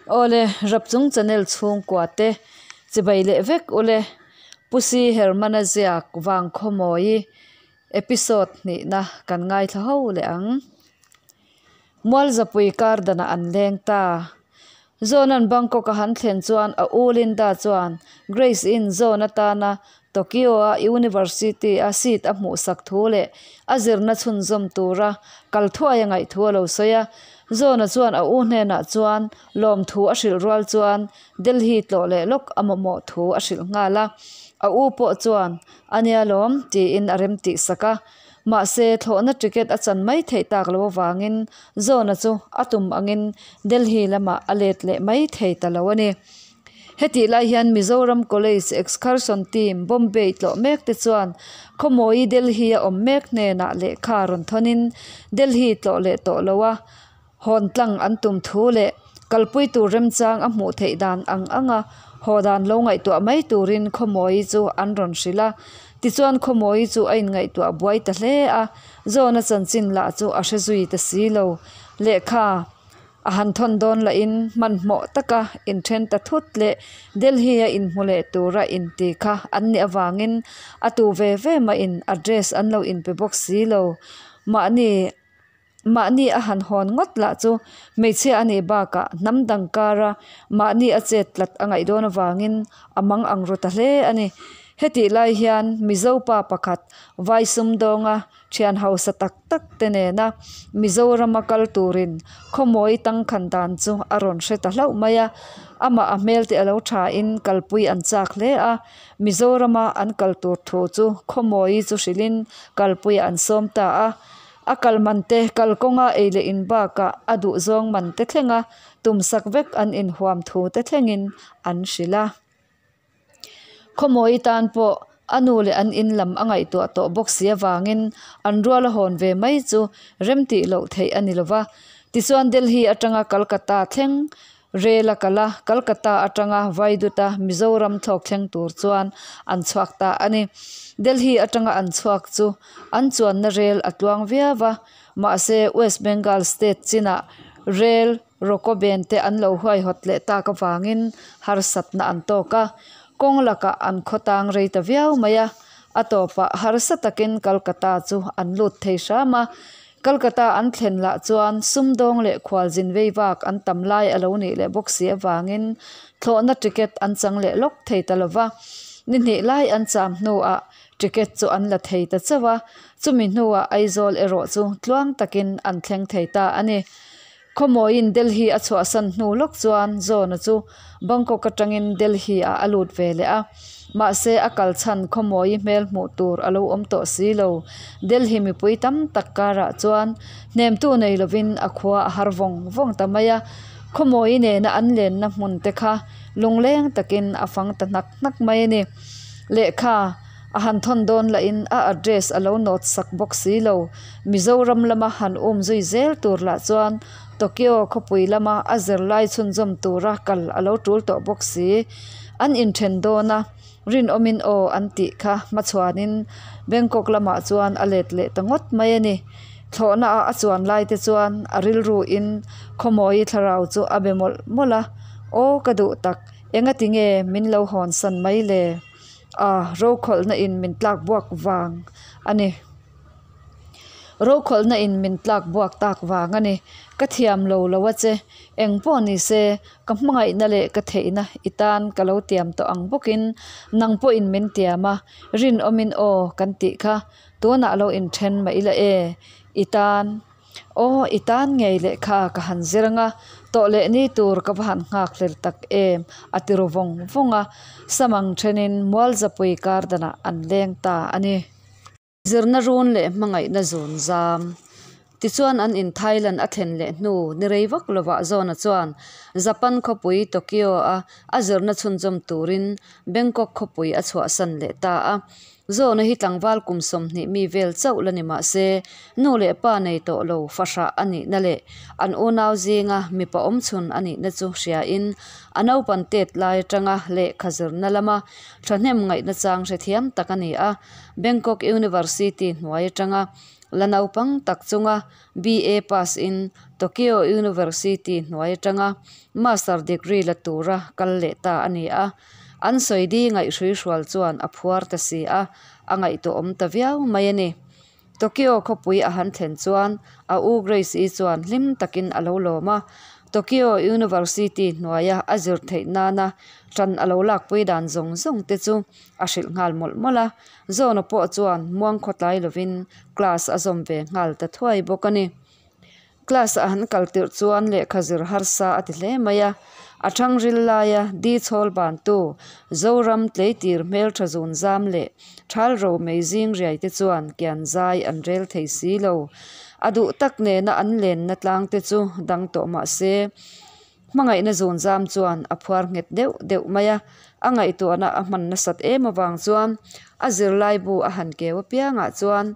Awle, Rapchung channel chhungkua te chibai leh vek ule. Pu Si Hermana ziak Vangkhawmawi episode hnihna kan ngaithla ho leh ang. Mualzapui kar danah an leng ta. Zawna'n Bangkok a han thlen chuan a u Linda chuan Grace in Zawn atana Tokyo-a University a seat a hmuhsak thu leh a zirna chhunzawm tura kal thuai a ngaih thu a lo sawi a. Zawna chuan a u hnenah chuan lawmthu a hrilh rual chuan Delhi tlawh leh lawk a mamawh thu a hrilh nghal a. A u pawh chuan, A nia lawm, tiin a remtihsak a. Mahse, thlawhna ticket a chan mai theih tak lo avangin Zawna chu a tum angin Delhi lamah a let leh mai thei ta lo a ni. Hetih lai hian Mizoram College Excursion Team Bombay tlawh mek te chuan Khawmawi Delhi a awm mek hnenah lehkha rawn thawnin Delhi tlawh leh tawh lo a hawn tlang an tum thu leh kalpui tur remchang a hmuh theih dan ang anga haw dan lo ngaihtuah mai turin Khawmawi chu an rawn hrilh a. Tichuan Khawmawi chu a inngaihtuah buai ta hle a, Zawna chanchin lah chu a hre zui ta si lo. Lehkha a han thawn dawn lahin hmanhmawh taka inthen ta thut leh Delhi-a inhmu leh tura inti kha an nih avangin a tu ve ve mahin address an lo inpe bawk si lo. Mahni. Mahni a han hawn ngawt lah chu hmeichhia a nih bakah hnam dang kara mahni a chet tlat a ngaih dawn avangin a mang ang ru ta hle a ni. Hetih lai hian Mizo pa pakhat vai sumdawnga thian hausa tak tak te nena Mizorama kal turin khawmawi tangkhan dan chu a rawn hre ta hlauh mai a. Amah a hmel te a lo thain kalpui an chak hle a, Mizorama an kal tur thu chu khawmawi chu hrilhin kalpuiah an sawm ta a. A kal man te, kal kawnga ei leh in bakah a duh zawng man te thlenga tumsak vek an inhuam thu te thlengin an hrilh a. Khawmawi tan pawh a nu leh an in lam a ngaihtuah tawh bawk si avangin an rual a hawn ve mai chu remtih loh theih a ni lova. Tichuan Delhi atanga Calcutta thleng Rel a kal a, Calcutta atanga Vaiduta Mizoram thlawk thleng tur chuan an chhuak ta a ni. Delhi atanga an chhuak chu an chuanna rel a tluang viau va, mahse West Bengal state chinah rel rawkaw te an lo huaihawt leh tak avangin harsatna an tawk a, kawng lakah an khawtang rei ta viau mai a, a tawpah harsa takin Calcutta chu an lut thei hram a. Calcutta an thlen lah chuan sumdawng leh khualzin vei vak an tam lai a lo nih leh bawk si avangin thlawhna ticket an chang leh lawk thei ta lo va. Ni hnih lai an cham hnuah ticket chu an la thei ta chauh a, chumi hnuah Aizawl erawh chu tluang takin an thleng thei ta a ni. Khawmawiin Delhi a chhuahsan hnu lawk chuan Zawna chu Bangkok atangin Delhi ah a lut ve leh a. Mahse a kal chhan Khawmawi hmel hmuh tur a lo awm tawh si lo. Delhi mipui tam tak karah chuan hnemtu nei lovin a khua a har vawng vawng ta mai a. Khawmawi nena an lenna hmun te kha lungleng takin a fang ta hnak hnak mai a ni. Lehkha a han thawn dawn lahin a address a lo nawt sak bawk si lo. Mizoram lama han um zui zel tur lah chuan Tokyo khawpui lama a zirlai chhunzawm tura kal a lo tul tawh bawk si. An inthen dawn a, rinawmin aw an tih kha hmachhuanin Bangkok lamah chuan a let leh ta ngawt mai a ni. Thlawhna a a chuan lai te chuan a rilru in khawmawi thlarau chu a be mawlh mawlh a, Aw ka duh tak, engati nge min lo hawnsan mai le? A, rokhawlhna in min tlak buak vang a ni. Rokhawlhna in min tlak buak tak vang a ni. Ka thiam lo lo a che. Eng pawh ni se, ka hmangaihna leh ka theihna i tan ka lo tiam tawh ang bawkin nang pawhin min tiam a, rinawmin aw kan tih kha tunah lo inthen mah ila e, i tan. Aw, i tan ngei lehkha ka han zir anga, tawh leh ni tur ka va han nghak hlel tak em, a ti ru vawng vawng a. Samang thenin Mualzapui garden-ah an leng ta a ni. Zirna run leh hmangaihna zun zam. Tichuan an in Thailand a thlen leh hnu ni rei vak lovah Zawna chuan Japan khawpui Tokyo-a a zirna chhunzawm turin Bangkok khawpui a chhuahsan leh ta a. Zawna hi tlangval kum 20 mi vel chauh la ni mah se, nu leh pa nei tawh lo fahrah a nihna leh an unau zinga mipa awmchhun a nihna chu hriain a naupan tet lai atanga lehkha zirna lama thahnem ngaihna chang hrethiam tak a ni a. Bangkok University hnuai atanga La naupang tak chunga BA pass in Tokyo University hnuai atanga Master degree la tura kal leh ta a ni a. An sawi di ngaihhruihrual chuan a phuar ta si a, a ngaihtuahawm ta viau mai a ni. Tokyo khawpui a han thlen chuan a u Grace-i chuan hlim takin a lo lawm a, Tokyo University hnuaia a zir theih nana ṭan a lo lakpui dan zawng zawng te chu a hrilh nghal mawlh mawlh a. Zawna pawh chuan muang khawtlai lovin class a zawm ve nghal ta thuai bawk a ni. Class a han kal tirh chuan lehkha zir harsa a ti hle mai a, a thang ril laia di chhawl bantu Zoram tleitir hmeltha zun zam leh thal ro mei zing riai te chuan kian zai an rel thei si lo. A duh tak nena an lenna tlang te chu dang tawh mah se, Hmangaihna zun zam chuan a phuar nghet deuh deuh mai a, a ngaihtuahna a hman nasat em avang chuan a zirlaibu a han keu apiangah chuan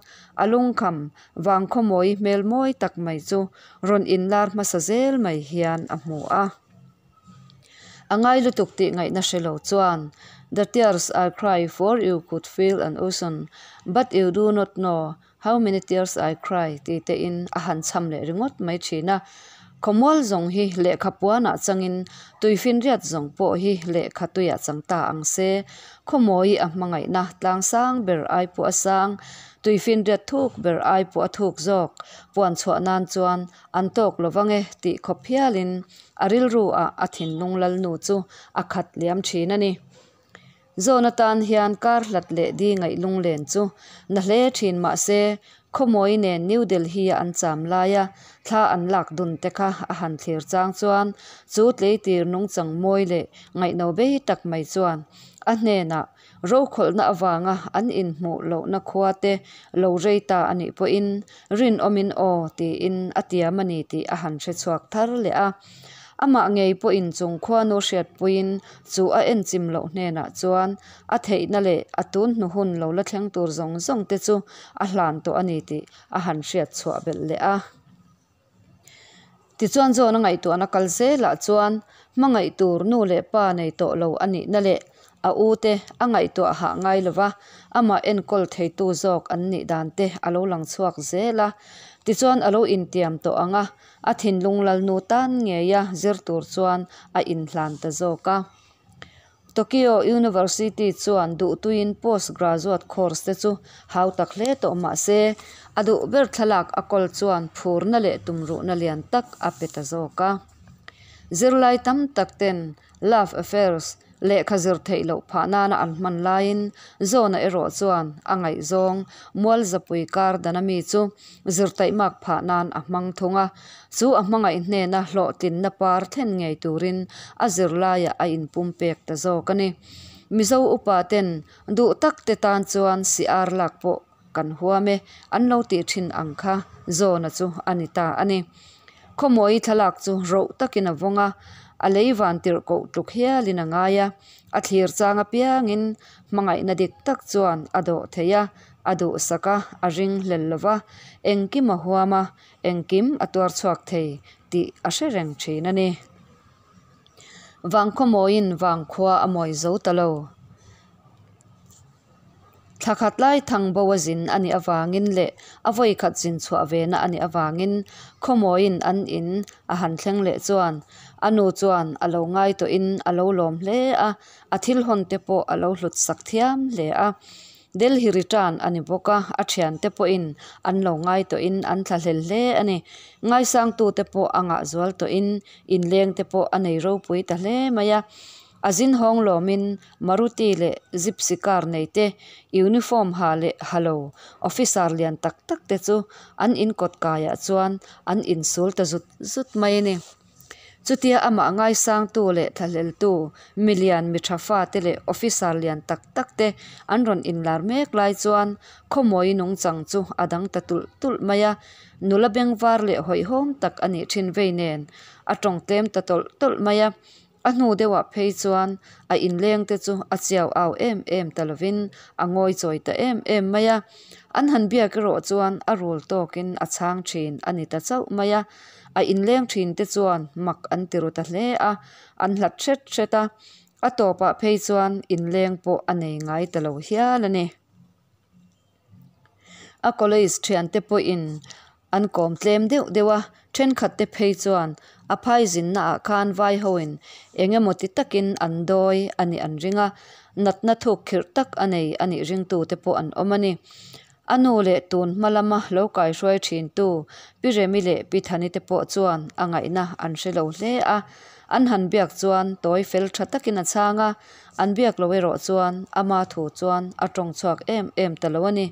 a lungkham vangkhawmawi hmel mawi tak mai chu rawn inlar hmasa zel mai hian a hmu a. A ngai lutuk tih ngaihna hre lo chuan, The tears I cry for you could fill an ocean, but you do not know How many tears I cry tih te in a han cham leh ringawt mai thin a. Khawmual zawng hi lehkha puanah changin tuifinriat zawng pawh hi lehkha tuiah chang ta ang se. Khawmawi a hmangaihna tlang sang ber ai pawh a sang, tuifinriat thuk ber ai pawh a thuk zawk. Puan chhuah nan chuan an tawk lo vang e tih khawp hialin a rilru ah a thinlung lalnu chu a khat liam thin a ni. Zawn atan hian kar hlat leh di ngaih lunglen chu na hle thin mah se, khawmawi nen New Delhi-a an cham laia thla an lak dun te kha a han thlir chang chuan chu tleitir nungchang mawi leh ngaihno bei tak mai chuan a hnenah rokhawlhna avanga an inhmuh lohna khua te lo rei ta a nih pawhin rinawmin aw tiin a tiam a ni tih a han hre chhuak thar leh a. Amah ngei pawhin chung khuanu hriatpuiin chu a enchim loh hnenah chuan a theihna leh a tun hnu hun lo la thleng tur zawng zawng te chu a hlan tawh a ni tih a han hriat chhuah belh leh a. Tichuan John-a ngaihtuahna kal zelah chuan hmangaih tur nu leh pa nei tawh lo a nihna leh a u te a ngaihtuah hah ngai lo va, amah enkawl theitu zawk an nih dan te a lo lang chhuak zel a. Tichuan a lo intiam tawh ang a, A thinlung lalnu tan ngeia zir tur chuan a inhlan ta zawk a. Tokyo University chuan duhtuiin post-graduate course te chu hau tak hle tawh mah se, a duh ber thlalak a kawl chuan phurna leh tumruhna lian tak a pe ta zawk a. Zirlai tam tak ten Love affairs, lehkha zir theih loh phah nana an hman laiin Zona erawh chuan a ngaihzawng Mualzapui kar dana mi chu zir taihmak phah nan a hmang thung a, chu a hmangaih hnena hlawhtlinna par thlen ngei turin a zirlaiah a inpumpek ta zawk a ni. Mizo upa ten duh tak te tan chuan siar lak pawh kan huam e, an lo tih thin ang kha Zona chu a ni ta a ni. Khawmawi thlalak chu roh takin a vawng a, a lei van tirh koh tluk hialin a ngai a, a thlir chang apiangin hmangaihna dik tak chuan a dawh thei a, a duhsak a, a ring hlel lo va, engkim a huam a, engkim a tuar chhuak thei tih a hre reng thin a ni. Vangkhawmawiin vangkhua a mawi zo ta lo. Thla khat lai thang bo a zin a nih avangin leh a vawi khat zin chhuah ve na a nih avangin khawmawiin an in a han thleng leh chuan a nu chuan a lo ngai tawhin a lo lawm hle a, a thil hawn te pawh a lo hlut sak thiam hle a. Delhi return a ni bawk a, a thiante pawhin an lo ngai tawhin an thla hlel hle a ni. Ngaisangtute pawh a ngah zual tawhin inleng te pawh a nei ropui ta hle mai a. A zin hawng lawmin Maruti leh Gypsy car nei te, uniform ha leh ha lo officer lian tak tak te chu an in kawt kaiah chuan an insul ta zut zut mai a ni. Chutia amah ngaisangtu leh thlahleltu milian mi tha fate leh officer lian tak tak te an rawn inlar mek lai chuan khawmawi nungchang chu a dang ta tulh tulh mai a, nula bengvar leh hawihhawm tak a nih thin vei nen a tawng tlem ta tawlh tawlh mai a. A hnu deuhah phei chuan a inleng te chu a chiau au em em ta lovin a ngawi chawi ta em em mai a. An han biak erawh chuan a rul tawkin a chhang thin a ni ta chauh mai a. A inleng thin te chuan mak an ti ru ta hle a, an hlat hret hret a. A tawpah phei chuan inleng pawh a nei ngai ta lo hial a ni. A college thiante pawhin an kawm tlem deuh deuh a, thenkhat te phei chuan a phai zinna ah khan vai hoin eng emaw ti takin an dawi a nih an ring a, natna thuk khirh tak a nei a nih ringtu te pawh an awm a ni. A nu leh tun hma lama lo kaihruai thintu Pi Remi leh Pi Thani te pawh chuan a ngaihna an hre lo hle a, an han biak chuan tawi fel tha takin a chhang a, an biak lo erawh chuan ama thu chuan a tawng chhuak em em ta lo a ni.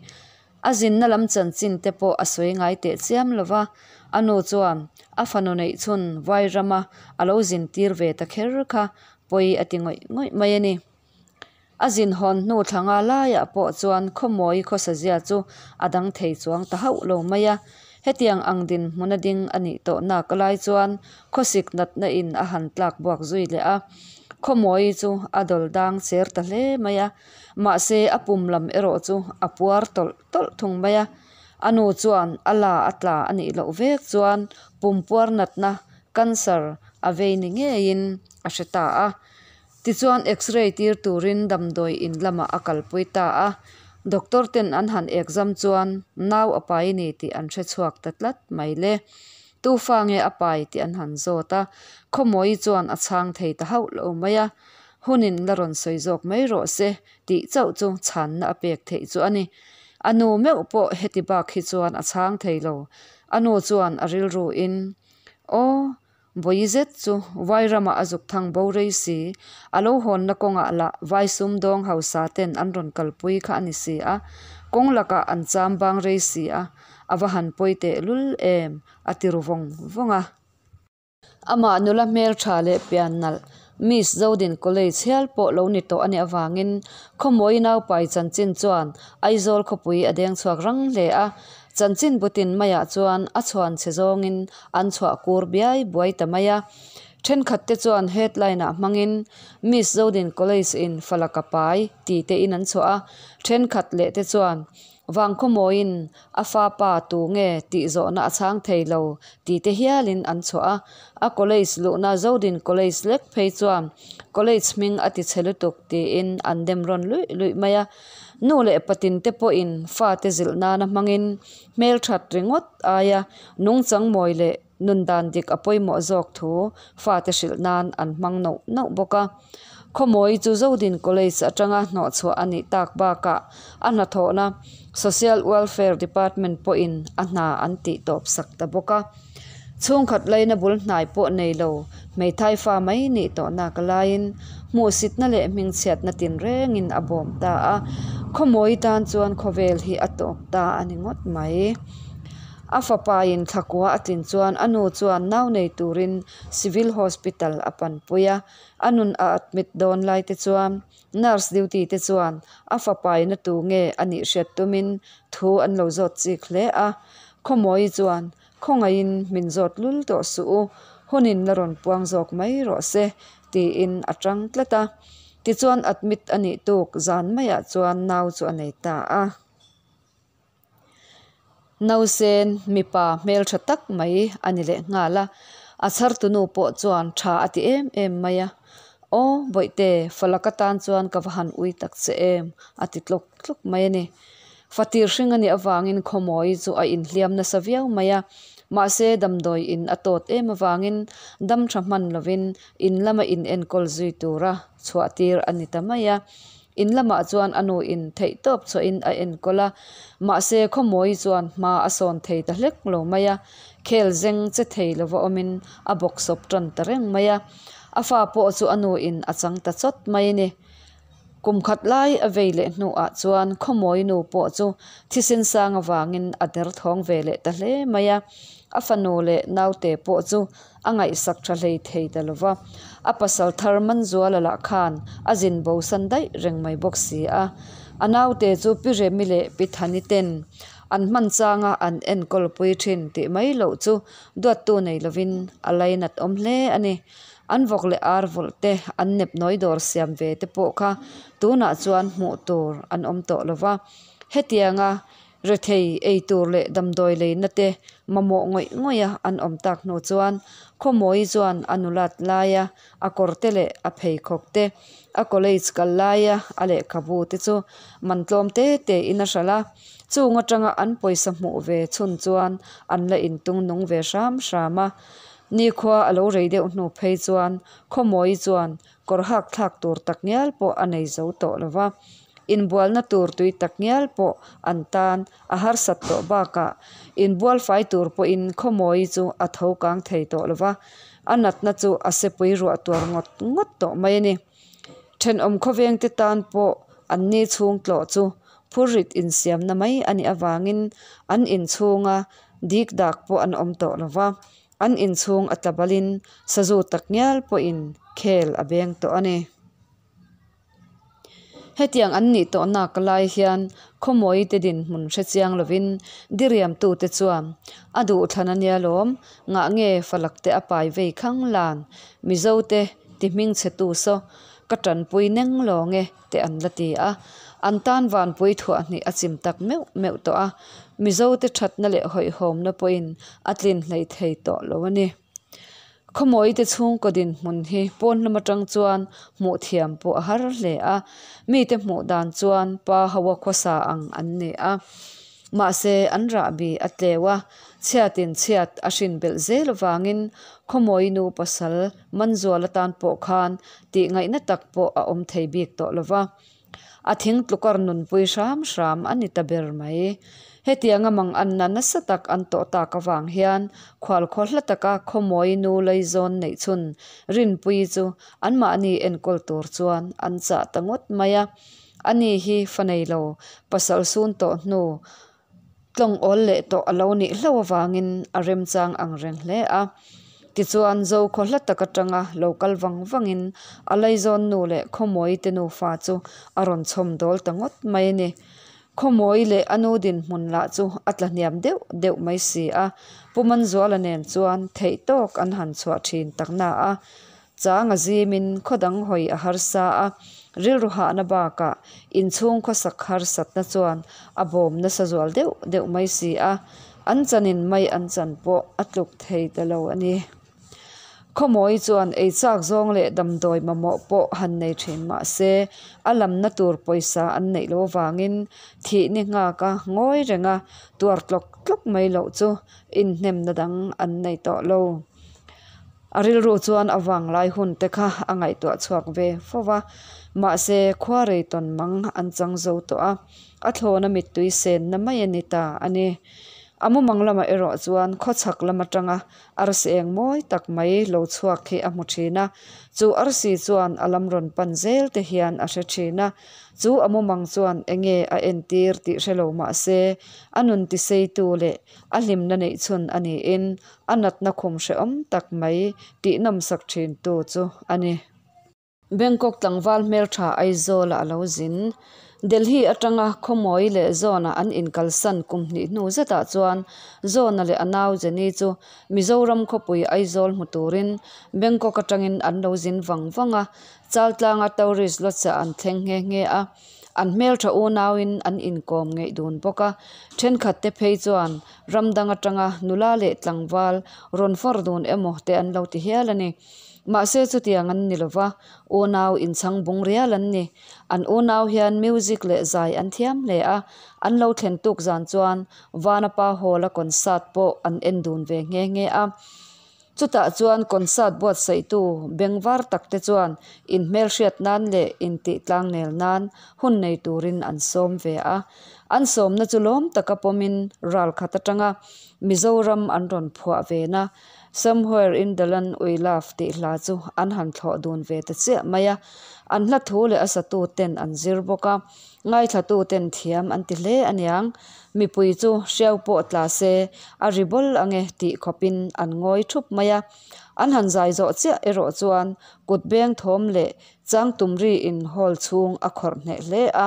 A zinna lam chanchin te pawh a sawi ngai teh chiam lo va, a nu chuan a fanu neih chhun Vairama a lo zin tir ve ta kher kha pawi a ti ngawih ngawih mai a ni. A zin hawn hnu thlanga laiah pawh chuan khawmawi khawsazia chu a dang thei chuang ta hauh lo mai a. Hetiang ang dinhmuna ding a nih tawh nak lai chuan khawsik natna in a han tlak buak zui leh a. Khawmawi chu a dawl dang cher ta hle mai a. Mahse a pum lam erawh chu a puar tawlh tawlh thung mai a. A nu chuan a la a tla a nih loh vek chuan pum puar natna, cancer, a vei ni ngeiin a hre ta a. Tichuan X-ray tir turin damdawi in lamah a kalpui ta a, doctor ten an han exam chuan nau a pai ni tih an hre chhuak ta tlat mai le. Tu fa nge a pai tih an han zawt a, Khawmawi chuan a chhang thei ta hauh lo mai a, hunin la rawn sawi zawk mai rawh se tih chauh chu chhanna a pek theih chu a ni. A nu meuh pawh heti bak hi chuan a chhang thei lo. A nu chuan a rilru in, Aw. Vawi zet chu vai ramah a zuk thang bo rei si, a lo hawnna kawngah lah vai sumdawng hausa ten an rawn kalpui kha a ni si a, kawng lakah an cham bang rei si a, a va han pawi teh lul em a ti ru vawng vawng a. Amah nula hmeltha leh pian nalh Miss Zodin College hial pawh lo ni tawh a nih avangin Khawmawi naupai chanchin chuan Aizawl khawpui a deng chhuak rang hle a, Chanchin butin maiah chuan a chhuan chhe zawngin an chhuah kur biai buai ta mai a. Thenkhat te chuan headline ah hmangin Miss Zodin College in falak a pai ti te in an chhuah a, thenkhat leh te chuan Vangkhawmawiin a fa pa tu nge tih zawhna a chhang thei lo ti te hialin an chhuah a. A college luhna Zodin College lek phei chuan college hming a ti chhe lutuk tiin an dem rawn luih luih mai a. Nu leh patin te pawhin fate zilh nana hmangin hmelthat ringawt aia nungchang mawi leh nun dan dik a pawimawh zawk thu fate hrilh nan an hmang nauh nauh bawk a. Khawmawi chu Zodin College atanga hnawhchhuah a nih tak bakah a hnathawhna Social Welfare Department pawhin a hna an tih tawp sak ta bawk a. Chhungkhat laina bul hnai pawh nei lo, hmeithai fa mai nih tawh nak laiin hmuhsitna leh hmingchhiatna tinrengin a bawm ta a, khawmawi tan chuan khawvel hi a tawp ta a ni ngawt mai. A fapain thlakua a tlin chuan a nu chuan nau nei turin Civil Hospital a panpui a, a nun a admit dawn lai te chuan nurse duty te chuan a fapaina tu nge a nih hriat tumin thu an lo zawt chik hle a, khawmawi chuan Khawngaihin min zawt lul tawh suh u, hunin la rawn puang zawk mai rawh se, tiin a tang tlat a. Tichuan admit a nih tuk zan maiah chuan nau chu a nei ta a. Nausen mipa hmeltha tak mai a ni leh nghal a, a chhartunu pawh chuan tha a ti em em mai a. Aw Bawihte, falak atan chuan ka va han ui tak che em, a ti tlawk tlawk mai a ni. Fatir hring a nih avangin khawmawi chu a inhliam nasa viau mai a, mahse damdawi in a tawt em avangin dam tha hman lovin in lama in enkawl zui tura chhuah tir a ni ta mai a. In lamah chuan a nu in theih tawp chhuahin a enkawl a, mahse khawmawi chuan hma a sawn thei ta hlek lo mai a, khel zeng che thei lova awmin a bawksawp tan ta reng mai a. A fa pawh chu a nu in a chang ta chawt mai a ni. Kum khat lai a vei leh hnuah chuan khawmawi nu pawh chu thisen sang avangin a der thawng ve leh ta hle mai a, a fanu leh naute pawh chu a ngaihsak tha hlei thei ta lo va. A pasal thar Manzuala lah khan a zin bosan daih reng mai bawk si a. A naute chu Pi Remi leh Pi Thani ten an hman changa an enkawl pui thin tih mai loh chu duattu nei lovin a lainat awm hle a ni. An vawk leh ar vawlh te, an nep nawi dawr siam ve te pawh kha tunah chuan hmuh tur an awm tawh lo va. Hetianga Rethei ei tur leh damdawi leina te mamawh ngawih ngawih a an awm tak hnu chuan Khawmawi chuan a nulat laia a kawr te leh a pheikhawk te, a college kal laia a lehkhabu te chu man tlawm te te in a hralh a, chung atanga an pawisa hmuh ve chhun chuan an la intung nung ve hram hram a. Nikhua a lo rei deuh hnu phei chuan Khawmawi chuan kawr hak thlak tur tak ngial pawh a nei zo tawh lo va, inbualna tur tui tak ngial pawh an tan a harsat tawh bakah inbual fai tur pawhin Khawmawi chu a tho kang thei tawh lo va, a natna chu a sepui ruah tuar ngawt ngawt tawh mai a ni. Thenawm khawvengte tan pawh an ni chhung tlawh chu phurrit insiamna mai a nih avangin an inchhunga dik dak pawh an awm tawh lo va, an inchhung a tla balin sazu tak ngial pawhin khel a beng tawh a ni. Hetiang an nih tawh nak lai hian Khawmawite dinhmun hre chiang lovin diriamtute chuan a duhthlan a nia lawm, ngah nge falakte a pai vei khang lan, Mizote ti hmingchhetu saw ka tanpui neng lawng e te an la ti a. An tan vanpui thuah hnih a chim tak meuh meuh tawh a, Mizote thatna leh hawihhawmna pawhin a tlin hlei thei tawh lo a ni. Khawmawite chhungkaw dinhmun hi pawn lam atang chuan hmuh thiam pawh a har hle a, mite hmuh dan chuan pa hoa khawsa ang an ni a. Mahse, an rahbi a tleu a, chhiatin chhiat a hrin belh zel avangin Khawmawi nu pasal Manzuala tan pawh khan tih ngaihna tak pawh a awm thei bik tawh lo va. A thing tlukar nunpui hram hram a ni ta ber mai. Hetianga mang anna nasa tak an tawh tak avang hian khualkhaw hla taka Khawmawi nu Laizawn neih chhun Rinpuii chu anmahni enkawl tur chuan an chah ta ngawt mai a. Ani hi fa nei lo, pasal sun tawh hnu Tlawng awl leh tawh a lo nih hlauh avangin a remchang ang reng hle a. Tichuan, Zokhaw hla tak atanga lo kal vang vangin a Laizawn nu leh Khawmawi te nufa chu a rawn chhawm dawl ta ngawt mai a ni. Khawmawi leh a nu dinhmun lah chu a tla hniam deuh deuh mai si a, Pu Manzuala nen chuan theih tawk an han chhuah thin tak na a. Chang a zimin khaw dang hawi a harsa a, rilru hahna bakah inchhung khawsak harsatna chuan a bawm nasa zual deuh deuh mai si a, an chanin mai an chan pawh a tluk thei ta lo a ni. Khawmawi chuan ei chak zawng leh damdawi mamawh pawh han nei thin mah se, a lamna tur pawisa an neih loh avangin thih ni nghak a ngawi reng a, tuar tlawk tlawk mai loh chu inhnemna dang an nei tawh lo. A rilru chuan a vanglai hun te kha a ngaihtuah chhuak ve fo va, mahse khua rei tawn mang an chang zo tawh a, a thlawna mittui senna mai a ni ta a ni. A mumang lamah erawh chuan khawchhak lam atanga arsi eng mawi tak mai lo chhuak hi a hmu thin a, chu arsi chuan a lam rawn pan zel te hian a hre thin a, chu a mumang chuan enge a entir tih hre lo mahse a nun tiseitu leh a hlimna neih chhun a niin A natna khum hrehawm tak mai tih nawmsak thintu chu a ni. Bangkok tlangval hmeltha Aizawla a lo zin. Delhi atanga Khawmawi leh Zawna an inkalsan kum hnih hnu zetah chuan Zawna leh a nau Jenny chu Mizoram khawpui Aizawl hmu turin Bangkok atangin an lo zin vang vang a, Chaltlanga tourist lodge ah an thleng nghe nghe a. An hmeltha unauin an inkawm ngeih dun bawk a, thenkhat te phei chuan ram dang atanga nula leh tlangval rawn fawr dun emaw te an lo ti hial a ni. Mahse chutiang an ni lova, unau inchhang bung rial an ni. An unau hian music leh zai an thiam hle a, an lo thlen tuk zan chuan Vanapa Hall-a concert pawh an en dun ve nghe nghe a. Chutah chuan concert buatsaihtu bengvar takte chuan inhmelhriat nan leh intih tlangnel nan hun nei turin an sawm ve a. An sawmna chu lawm taka pawmin ral khat atanga Mizoram an rawn phuah ve na Somewhere in the Land We Love tih hla chu an han thlawh dun ve ta chiah mai a. An hla thu leh a satu ten an zir bawk a. Ngaithlatuten thiam an ti hle aniang, mipui chu hriau pawh tla se a ri bawl ange tih khawpin an ngawi thup mai a. An han zai zawh chiah erawh chuan kut beng thawm leh chang tum riin hall chhung a khawrh hneh hle a,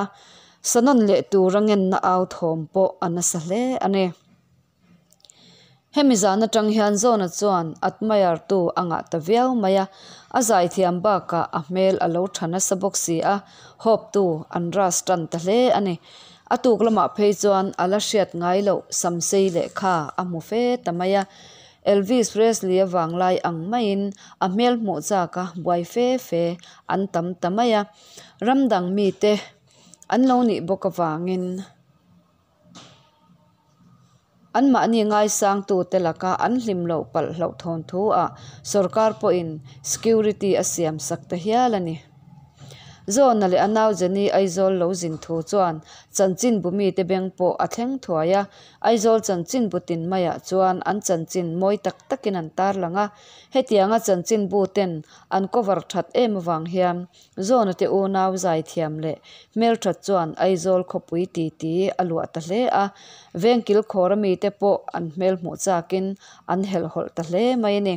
sanawn leh tura ngenna au thawm pawh a nasa hle a ni. Hemi zan atang hian Zawna chuan admire tu a ngah ta viau mai a, a zaithiam bakah a hmel a lo tha nasa bawk si a, hope tu an ras tan ta hle a ni. A tuk lamah phei chuan a la hriat ngai loh samsei lehkha a hmu fe ta mai a. Elvis Presley-a vanglai ang maiin a hmel hmuh chak a buai fe fe an tam ta mai a. Ram dang mite an lo nih bawk avangin anmahni ngaisangtute laka an hlim loh palh hlauhthawn thu ah sawrkar pawhin security a siam sak ta hial a ni. Zawna leh a nau Jenny Aizawl lo zin thu chuan chanchinbu mite beng pawh a thleng thuai a, Aizawl chanchinbu tin maiah chuan an chanchin mawi tak takin an tarlang a, hetianga chanchinbu ten an cover that em avang hian Zawna te unau zaithiam leh hmelthat chuan Aizawl khawpui titi a luah ta hle a, vengkil khawra mite pawh an hmel hmuh chakin an helhhawlh ta hle mai a ni.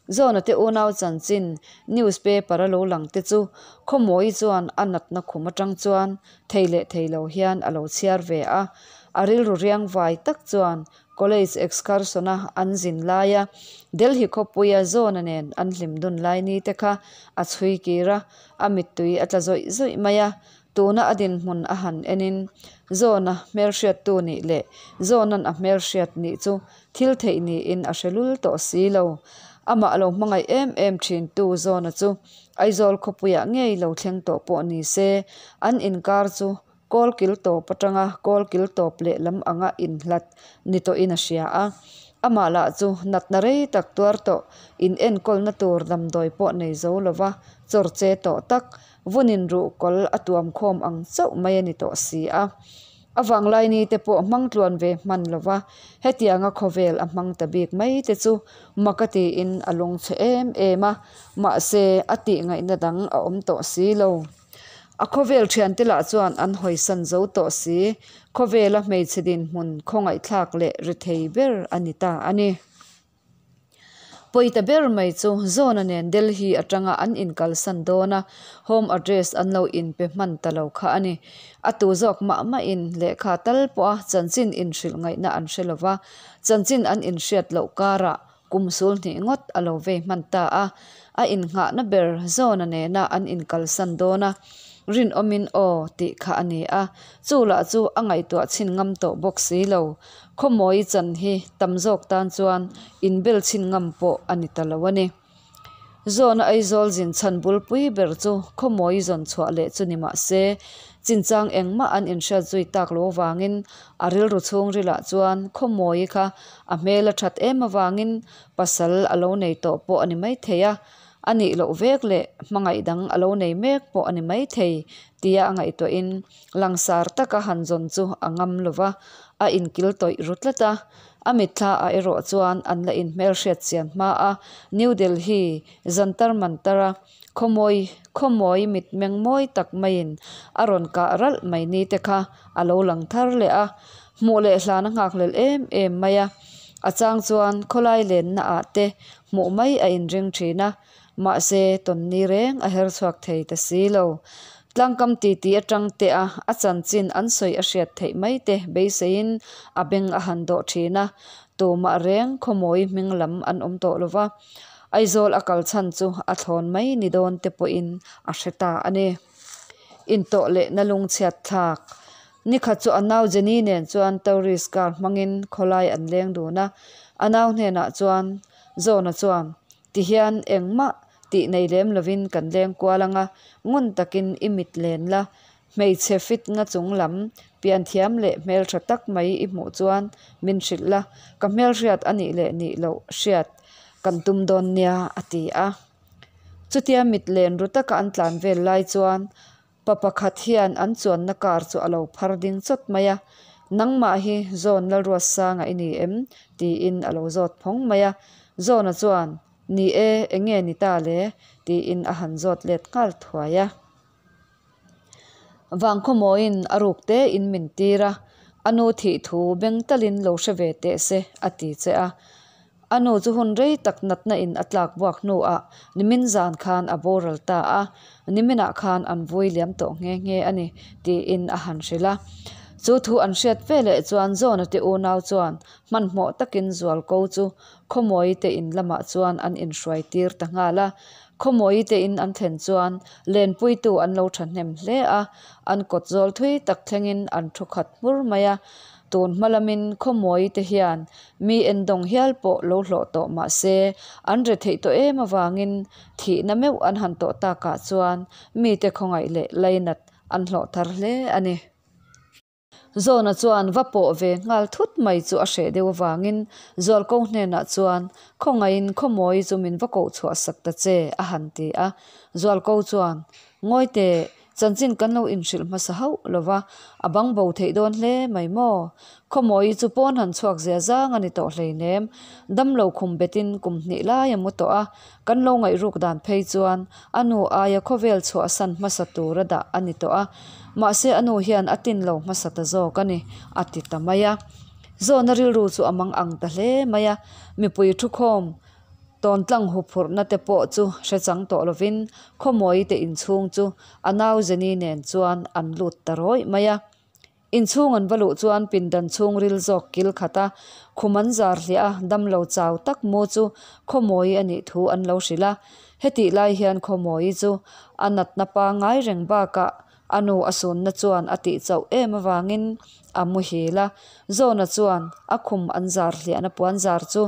Zawna te unau chanchin news paper a lo lang te chu Khawmawi chuan a natna khum atang chuan thei leh thei lo hian a lo chhiar ve a. A rilru riang vai tak chuan college excursion a an zin laia Delhi khawpuia Zawna nen an hlim dun lai ni te kha a chhui kir a, a mittui a tla zawih zawih mai a. Tuna a dinhmun a han enin Zawna hmelhriattu nih leh Zawna'n a hmelhriat nih chu Thil theih niin a hre lul tawh si lo. Amah lo hmangaih em em thintu Zawna chu Aizawl khawpuiah ngei lo thleng tawh pawh ni se, an inkar chu kawl kil tawp atanga kawl kil tawp leh lam anga inhlat ni tawhin a hria a. Amah lah chu natna rei tak tuar tawh, inenkawlna tur damdawi pawh nei zo lova chawr che tawh tak, vunin ruhkawl a tuam khawm ang chauh mai a ni tawh si a. A vanglaini te pawh hmang tluan ve hman lo va, hetianga khawvel a hmang ta bik mai te chu mak a tiin a lungchhe em em a, mahse a tih ngaihna dang a awm tawh si lo. A khawvel thiante lah chuan an hawisan zo tawh si, khawvela hmeichhe dinhmun khawngaihthlak leh rethei ber a ni ta a ni. Pawita ber mai chu Zawna nen Delhi atanga an inkalsan dawn a, home address an lo inpe hman ta lo kha a ni. A tu zawk mah mahin lehkha tal pawha chanchin inhrilh ngaihna an hre lo va, chanchin an inhriat loh karah kum sul hnih ngawt a lo vei hman ta a. A innghahna ber Zawna nena an inkalsan dawn a, rinawmin aw tih kha a ni a, chu lah chu a ngaihtuah chhin ngam tawh bawk si lo. Khawmawi chan hi tam zawk tan chuan inbel chhin ngam pawh a ni ta lo a ni. Zawna Aizawl zin chhan bulpui ber chu khawmawi zawn chhuah leh chu ni mah se, chinchang engmah an inhriat zui tak lo avangin a rilru chhungrilah chuan khawmawi kha a hmel a that em avangin pasal a lo nei tawh pawh a ni maithei a, a nih loh vek leh hmangaih dang a lo nei mek pawh a ni maithei tia a ngaihtuahin Langsar taka han zawn chu a ngam lo va, a inkil tawih ru tlat a. A mitthla ah erawh chuan an la inhmelhriat chian hma a, New Delhi Jantar Mantar a khawmawi khawmawi mitmeng mawi tak maiin a rawn kah ralh mai ni te kha a lo lang thar leh a. Hmuh leh hlan a nghakhlel em em mai a. A chang chuan khawlai lenna ah te hmuh mai a inring thin a. Mahse, tawnni reng a her chhuak thei ta si lo. Tlangkam titi atang te a a chanchin an sawi a hriat theih mai te beiseiin a beng a han dawh thin a, tumah reng khawmawi hming lam an awm tawh lo va, Aizawl a kal chhan chu a thlawn mai ni dawn te pawhin a hre ta a ni. Intawh lehna lungchhiat thlak. Nikhat chu a nau Jenny nen chuan tourist car hmangin khawlai an leng dun a, a nau hnenah chuan Zawna chuan Tihian engmah tih nei lem lovin kan leng kual ang a, ngun takin i mit len la, hmeichhe fit nga chung lam, pianthiam leh hmeltha tak mai i hmuh chuan min hrilh la, ka hmelhriat a nih leh nih loh hriat kan tum dawn nia, a ti a. Chutia mit len ru taka an tlan vel lai chuan Pa pakhat hian an chuanna car chu a lo phar ding chawt mai a, Nangmah hi Zawn Lalruatsanga i ni em? tiin a lo zawt phawng mai a. Zawna chuan, Ni e, enge ni ta le? tiin a han zawt let nghal thuai a. Vangkhawmawiin a ruk te in min tir a, a nu thih thu beng talin lo hre ve teh se a ti che a. A nu chu hun rei tak natna in a tlak buak hnuah nimin zan khan a boral ta a, niminah khan an vui liam tawh nghe nghe a ni, tiin a han hrilh a. Chu thu an hriat ve leh chuan Zawna te unau chuan hmanhmawh takin Zualko chu Khawmawi te in lamah chuan an inhruai tir ta nghal a. Khawmawii te in an thlen chuan lenpuitu an lo thahnem hle a, an kawt zawl thui tak thlengin an thu khat hmur mai a. Tun hma lamin Khawmawii te hian mi endawng hial pawh lo hlawh tawh mah se an retheih tawh em avangin thihna meuh an han tawh takah chuan mite khawngaih leh lainat an hlawh thar hle a ni. Zawna chuan va pawh ve nghal thut mai chu a hreh deuh avangin Zualko hnenah chuan, Khawngaihin Khawmawi chu min va koh chhuah sak ta che, a han ti a. Zualko chuan, Ngawi teh, chanchin kan lo inhrilh hmasa hauh lo va, a bang bo theih dawn hle mai maw? Khawmawi chu pawn han chhuak zia zang a ni tawh hleinem, damlo khum betin kum hnih lai a mu tawh a, kan lo ngaihruk dan phei chuan a nu aia khawvel chhuahsan hmasa tura dah a ni tawh a, mahse a nu hian a tin lo hmasa ta zawk a ni, a ti ta mai a. Zawna rilru chu a mang ang ta hle mai a, mipui thukhawm tawntlang huphurhna te pawh chu hre chang tawh lovin Khawmawi te inchhung chu a nau Jenny nen chuan an lut ta rawih mai a. Inchhung an va luh chuan pindan chhungril zawk kil khat a, khum an zar hliah a, damlo chau tak mu chu Khawmawi a nih thu an lo hrilh a. Hetih lai hian Khawmawi chu a natna pangngai reng bakah a nu a sunna chuan a tih chauh em avangin a muhil a. Zawna chuan a khum an zar hliahna puan zar chu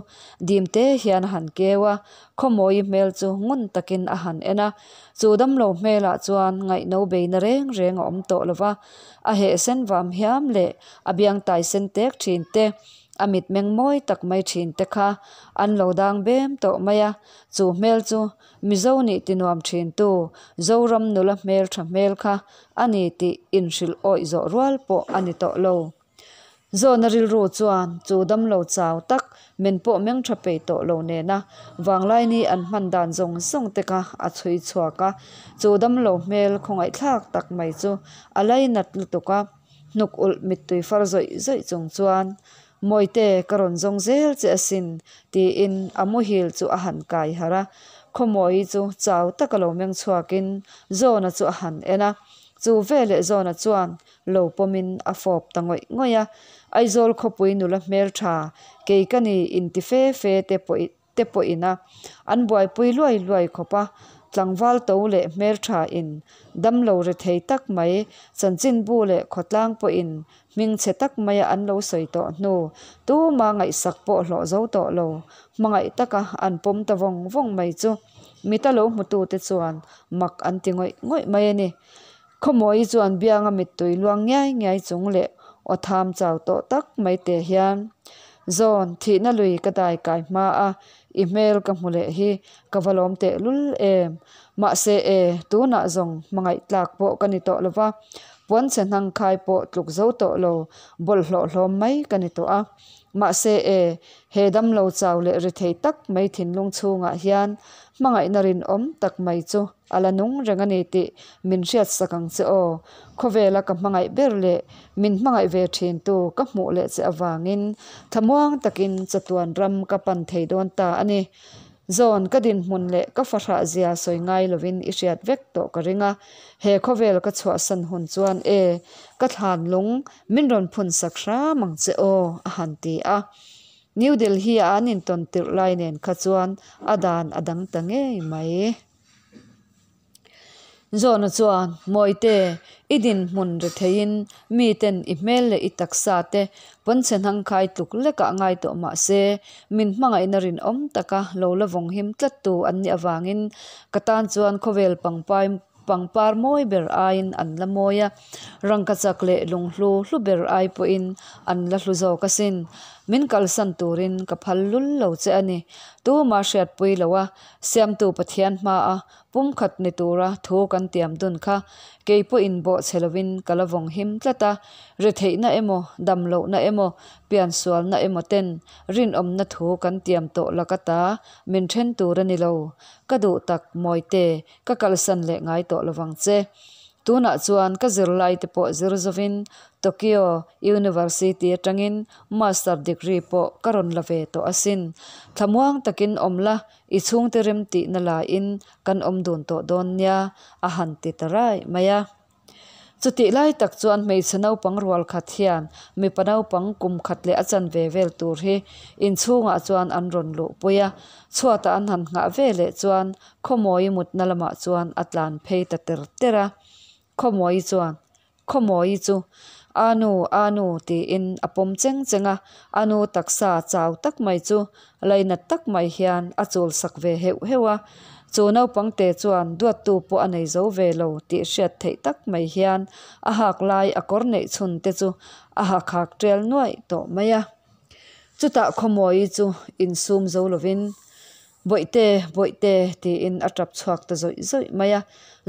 dim te hian a han keu a, Khawmawi hmel chu ngun takin a han en a. Chu damlo hmelah chuan ngaihno beina reng reng a awm tawh lo va, a heh sen vam hiam leh a biang tai sen tek thin te, a mitmeng mawi tak mai thin te kha an lo dang bem tawh mai a. Chu hmel chu Mizo nih tinuam thin tu Zoram nula hmel tha hmel kha a ni tih inhrilh awih zawh rual pawh a ni tawh lo. Zawna rilru chuan chu damlo chau tak men pawh meng tha pei tawh lo nena vanglaini an hman dan zawng zawng te kha a chhui chhuak a. Chu damlo hmel khawngaihthlak tak mai chu a lainat lutuk a, hnuk ulh mittui far zawih zawih chung chuan, Mawite, ka rawn zawng zel che asin, tiin a muhil chu a han kai harh a. Khawmawi chu chau taka lo meng chhuakin Zawna chu a han en a. Chu veleh Zawna chuan lo pawmin a fawp ta ngawih ngawih a. Aizawl khawpui nula hmeltha kei ka ni inti fe fe te pawh te pawhin a an buaipui luai luai khawp a. Tlangval to leh hmeltha in damlo ri thei tak mai chanchinbu leh khawtlang pawhin hmingchhe tak maia an lo sawi tawh hnu tuma ngaihsak pawh hlawh zo tawh lo hmangaih taka an pawm ta vawng vawng mai chu mita lo hmutute chuan mak an ti ngawih ngawih mai a ni. Khawmawi chuan bianga mittui luang ngiai ngiai chung leh aw tham chau tawh tak mai te hian, Zawn, thihna lui ka dai kai hma a, i hmel ka hmu leh hi ka va lawm teh lul em. Mahse e, tunah zawng hmangaih tlak pawh ka ni tawh lo va, puanchhe hnang khai pawh tluk zo tawh lo, bawlhhlawh hlawm mai ka ni tawh a. Mahse e, he damlo chau leh ri thei tak mai thinlung chhungah hian hmangaihna rinawm tak mai chu A la nung reng a ni tih min hriatsak ang che aw. Khawvela ka hmangaih ber leh min hmangaih ve thintu ka hmuh leh che avangin thlamuang takin chatuan ram ka pan thei dawn ta a ni. Zawn ka dinhmun leh ka fahrah zia sawi ngai lovin i hriat vek tawh ka ring a. He khawvel ka chhuahsan hun chuan e, ka thlan lung min rawn phunsak hram ang che aw, a han ti a. New Delhi-a an intawn tirh lai nen kha chuan a dan a dang ta ngei mai. Zawna chuan, Mawite, i dinhmun ri theiin miten i hmel leh i taksa te pawnchhe hnangkhai tluk lekah ngai tawh mah se, min hmangaihna rinawm taka lo la vawng him tlattu an nih avangin ka tan chuan khawvel pangpai pangpar mawi ber aiin an la mawi a, rangkachak leh lunghlu hlu ber ai pawhin an la hlu zawk asin. Min kalsan turin ka phal lul lo che a ni. Tuma hriatpui lo a, Siamtu Pathian hmaa pumkhat ni tura thu kan tiam dun kha kei pawhin bawhchhe lovin ka la vawng him tlat a, retheihna emaw, damlohna emaw, piansualna emaw ten rinawmna thu kan tiam tawh laka ta min then tur a ni lo. Ka duh tak, Mawite, ka kalsan leh ngai tawh lovang che. Tunah chuan ka zirlai te pawh zir zovin Tokyo University atangin Master degree pawh ka rawn la ve tawh asin. Thlamuang takin awm la, i chhungte rem tihna laiin kan awm dun tawh dawn nia, a han ti ta raih mai a. Chutih lai tak chuan hmeichhe naupang rual khat hian mipa naupang kum khat leh a chanve vel tur hi inchhungah chuan an rawn luhpui a, chhuatah an han nghah ve leh chuan Khawmawi mutna lamah chuan a tlan phei ta ter ter a. Khawmawi chuan, Khawmawi chu A nu, a nu tiin a pawm cheng cheng a, a nu taksa chau tak mai chu lainat tak mai hian a chul sak ve heuh heuh a. Chu naupang te chuan duattu pawh a nei zo ve lo tih hriat theih tak mai hian a hak lai a kawr neih chhun te chu a ha khak tial nuaih tawh mai a. Chutah Khawmawi chu insum zo lovin Bawihte, Bawihte, tiin a tap chhuak ta zawih zawih mai a.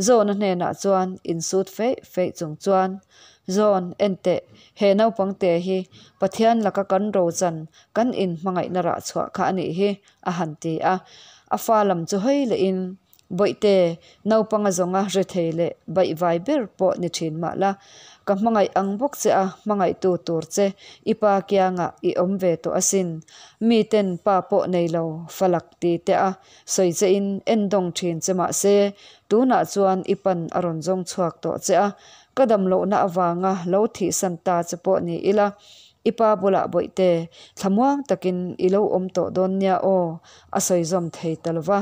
Zawna hnenah chuan insut feih feih chung chuan, Zawn, enteh, he naupang te hi Pathian laka kan rochan kan inhmangaihna rah chhuah kha a nih hi, a han ti a. A fa lam chu hawi lehin, Bawihte, naupang a zawnga rethei leh baihvai ber pawh ni thin mah la, ka hmangaih ang bawk che a, hmangaihtu tur che i pa kiangah i awm ve tawh asin. Miten pa pawh nei lo, falak ti te a sawi che in endawng thin che mah se, tunah chuan i pan a rawn zawng chhuak tawh che a, ka damlohna avanga lo thihsan ta che pawh ni ila, i pa bulah Bawihte, thlamuang takin i lo awm tawh dawn nia aw, a sawi zawm thei ta lo va.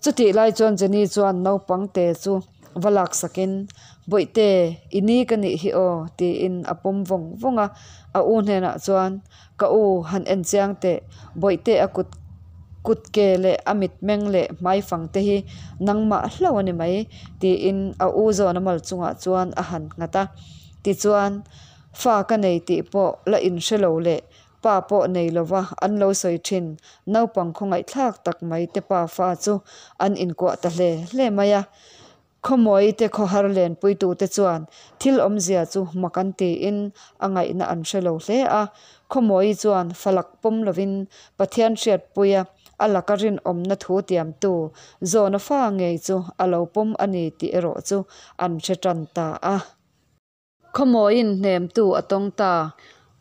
Chutih lai chuan Jenny chuan naupang te chu va laksakin, Bawihte, i ni ka nih hi aw, tiin a pawm vawng vawng a. A u hnenah chuan, Ka u, han en chiang teh, Bawihte a kut kut ke leh a mitmeng leh hmaifang te hi nangmah hlauh a ni mai, tiin a u zawna mal chungah chuan a han nghat a. Tichuan, Fa ka nei tih pawh la inhre lo leh Pa pawh nei lova an lo sawi thin naupang khawngaihthlak tak mai te pa fa chu an inkuah ta hle hle mai a. Khawmawi te khawhar lenpuitute chuan thil awmzia chu mak an tiin a ngaihna an hre lo hle a. Khawmawi chuan falak pawm lovin Pathian hriatpuia a laka rinawmna thu tiamtu Zawna fa ngei chu a lo pawm a ni tih erawh chu an hre tan ta a. Khawmawiin hnemtu a tawng ta.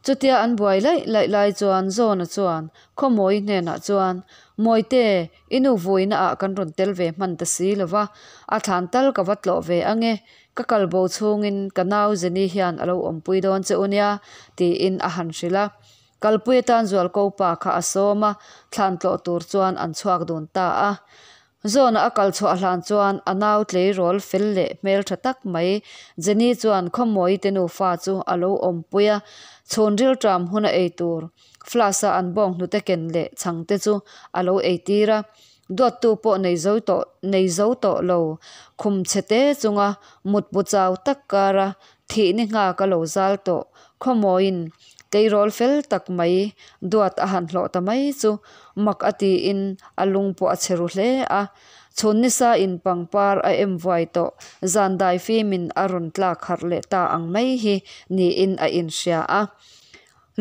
Chutia an buai laih laih lai chuan Zawna chuan Khawmawi hnenah chuan, Mawite, i nu vuina ah kan rawn tel ve hman ta si lo va, a thlan tal ka va tlawh ve ange, ka kal bo chhungin ka nau Jenny hian a lo awmpui dawn che u nia, tiin a han hrilh a. Kalpui atan Zualko pa kha a sawm a, thlan tlawh tur chuan an chhuak dun ta a. Zawna a kal chhuah hlan chuan a nau tleirawl fel leh hmeltha tak mai Jenny chuan Khawmawi te nufa chu a lo awmpui a, chhun rilṭam huna ei tur flask a an bawng hnute ken leh chhang te chu a lo ei tir a, duattu pawh nei zo tawh nei zo tawh lo khum chhe te chunga mutbu chau tak kara Thih ni nghak a lo zal tawh. Khawmawiin tleirawl fel tak mai duat a han hlawh ta mai chu mak a tiin a lung pawh a che ru hle a. Chhun nisa in pangpar a em vuai tawh zan dai fimin a rawn tlak harh leh ta ang mai hi niin a inhria a.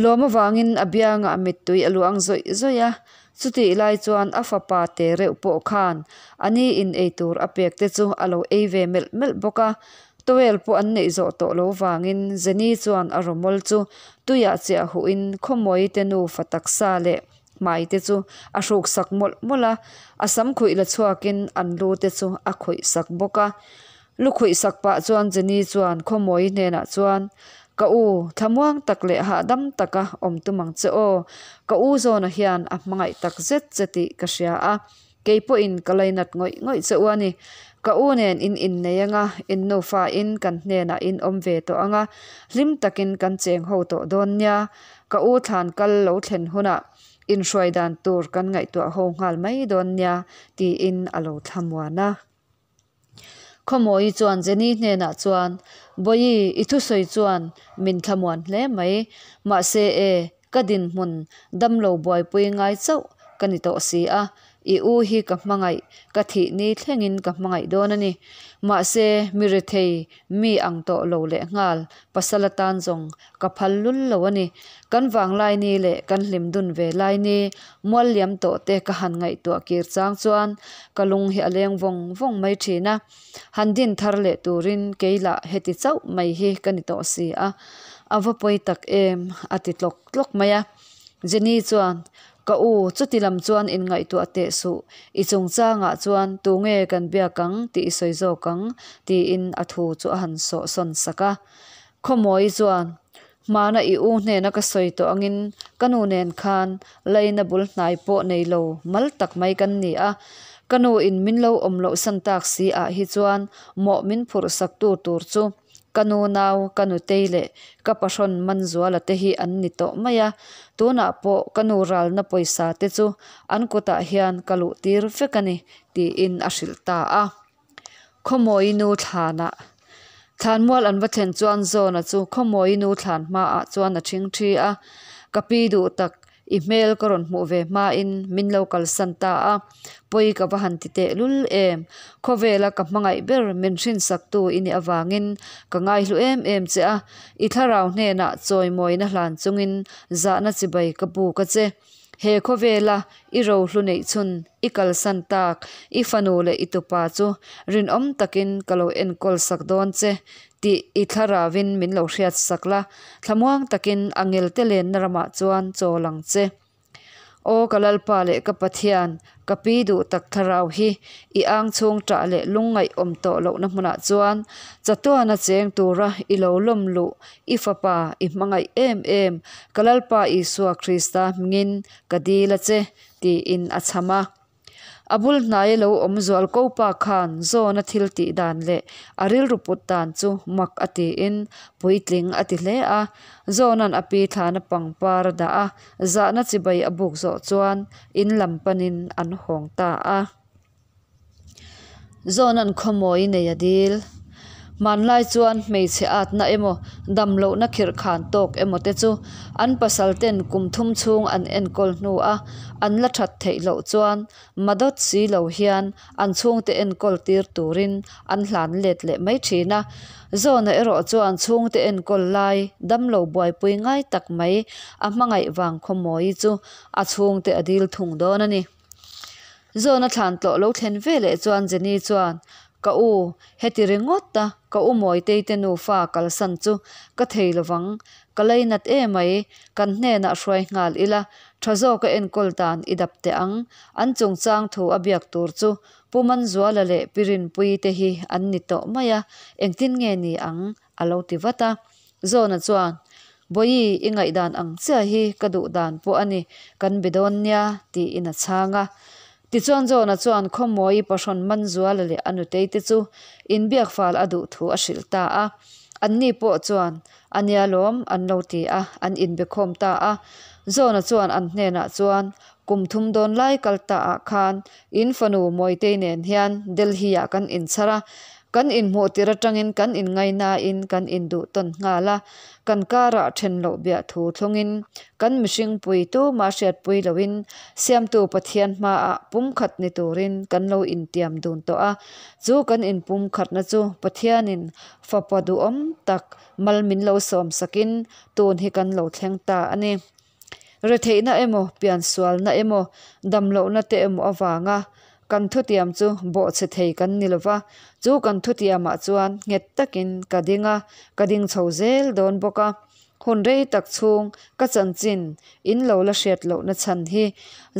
Lawm avangin a biangah mittui a luang zawih zawih a, chutih lai chuan a fapa te reuh pawh khan a ni in eitur a pek te chu a lo ei ve melh melh bawk a, towel pawh an neih zawh tawh lo vangin Jenny chuan a rawmawl chu tuiah chiah huhin Khawmawi te nufa taksa leh hmai te chu a hruk sak mawlh mawlh a, a sam khuih la chhuakin an lu te chu a khawih sak bawk a. Lu khuih sak pah chuan Jenny chuan Khawmawi hnenah chuan, Ka u, thlamuang tak leh hahdam taka awm tum ang che aw. Ka u zawna hian a hmangaih tak zet che tih ka hria a, kei pawhin ka lainat ngawih ngawih che u a ni. Ka u nen in innei anga, in nufa in kan hnenah in awm ve tawh anga, hlim takin kan cheng ho tawh dawn nia. Ka u thlan kal lo thlen hunah inhruai dan tur kan ngaihtuah ho nghal mai dawn nia, tiin a lo thlamuan a. Khawmawi chuan Jenny hnenah chuan, Bawihi, i thusawi chuan min thlamuan hle mai. Mahse e, ka dinhmun damlo buaipui ngai chauh ka ni tawh si a, i u hi ka hmangaih, ka thih ni thlengin ka hmangaih dawn a ni. Mahse, mi rethei mi ang tawh lo lehnghal pasal atan zawng Ka phal lul lo a ni. Kan vang lai ni leh kan hlim dun ve lai ni mual liam tawh te ka han ngaihtuah kir chang chuan ka lung hi a leng vawng vawng mai thin a. Han din thar leh turin kei lah heti chauh mai hi ka ni tawh si a. A va pawi tak em? a ti tlawk tlawk mai a. Jenny chuan, Ka u, chuti lam chuan inngaihtuah teh suh, i chungchangah chuan tu nge kan biak ang tih i sawi zawk ang, tiin a thu chu a han sawh sawn sak a. Khawmawi chuan, Hmana i u hnena ka sawi tawh angin ka nu nen khan laina bul hnai pawh nei lo mal tak mai kan ni a, ka nu in min lo awm loh san tak si ah hi chuan mawh min phurh sak tu tur chu ka nu nau, ka nutei leh ka pahrawn Manzuala te hi an ni tawh mai a, tunah pawh ka nu ralna pawisa te chu an kutah hian ka luh tir vek a ni, tiin a hrilh ta a. Khawmawi nu thlanah Thlanmual an va thlen chuan Zawna chu Khawmawi nu thlan hmaah chuan a ṭhingṭhi a, Ka pi duh tak, i hmel ka rawn hmuh ve hmain min lo kalsan ta a, pawi ka va han ti tehlul em, khawvela ka hmangaih ber min hrinsaktu i nih avangin ka ngaihlu em em che a, i thlarau hnenah chawimawina hlan chungin zahna chibai ka buk a che. He khawvela i rohlu neih chhun i kalsan tak i fanu leh i tupa chu rinawm takin ka lo enkawl sak dawn che tih i thlaravin min lo hriat sak la, thlamuang takin a ngelte lenna ramah chuan chawl ang che. Aw ka Lalpa leh ka Pathian, ka pi duh tak thlarau hi i ang chhung ṭah leh lungngaih awm tawh lohna hmunah chuan chatuana cheng tura i lo lawm luh I fapa i hmangaih em em, ka Lalpa Isua Krista hmingin ka dil a che, tiin a chham a. A bul hnaia lo awm zual ko pa khan Zawna thil tih dan leh a rilru put dan chu mak a tiin puitling a ti hle a. Zawna'n a pi thlana pangpar a dah a, zahna chibai a buk zawh chuan in lam panin an hawng ta a. Zawna'n khawmawi nei a dil. Hmanlai chuan hmeichhe atna emaw, damlohna khirh khan tawk emaw te chu an pasal ten kum thum chhung an enkawl hnu a an la that theih loh chuan madawt si lo hian an chhungte enkawl tir turin an hlan let leh mai thin a. Zawna erawh chuan chhungte enkawl lai damlo buaipui ngai tak mai a hmangaih vang khawmawi chu a chhungte a dil thung dawn a ni. Zawna thlan tlawh lo thlen ve leh chuan Jenny chuan, Ka u, heti ringawt a, ka u Mawitei te nufa kalsan chu ka thei lovang, ka lainat emai, kan hnenah hruai nghal ila, tha zawka enkawl dan i dap teh ang, an chungchang thu a biak tur chu Pu Manzuala leh Pi Rinpuii te hi an ni tawh mai a, engtin nge ni ang? a lo ti vat a. Zawna chuan, Bawihi, i ngaihdan ang chiah hi ka duh dan pawh a ni, kan be dawn nia, tiin a chhang a. Tichuan Zawna chuan Khawmawi pahrawn Manzuala leh a nutei te chu inbiak fal a duh thu a hrilh ta a. Anni pawh chuan, A nia lawm, an lo ti a, an inbe khawm ta a. Zawna chuan an hnenah chuan, Kum thum dawn lai kal ta ah khan in fanu Mawitei nen hian Delhi ah kan inchhar a, Kan inhmuh tir atangin kan inngainain kan induh tawn nghal a, kan karah then loh biah thu thlungin kan mihring pui tuma hriatpui loin Siamtu Pathian hmaah pumkhat ni turin kan lo intiam dun tawh a, chu kan inpumkhatna chu Pathianin fapa duhawm tak mal min lo sawmsakin tun hi kan lo thleng ta a ni. Retheihna emaw, piansualna emaw, damlohna te emaw avanga kan thutiam chu bawhchhe thei kan ni lova, chu kan thutiamah chuan nghet takin ka ding a, ka ding chho zel dawn bawk a. Hun rei tak chhung ka chanchin in lo la hriat lohna chhan hi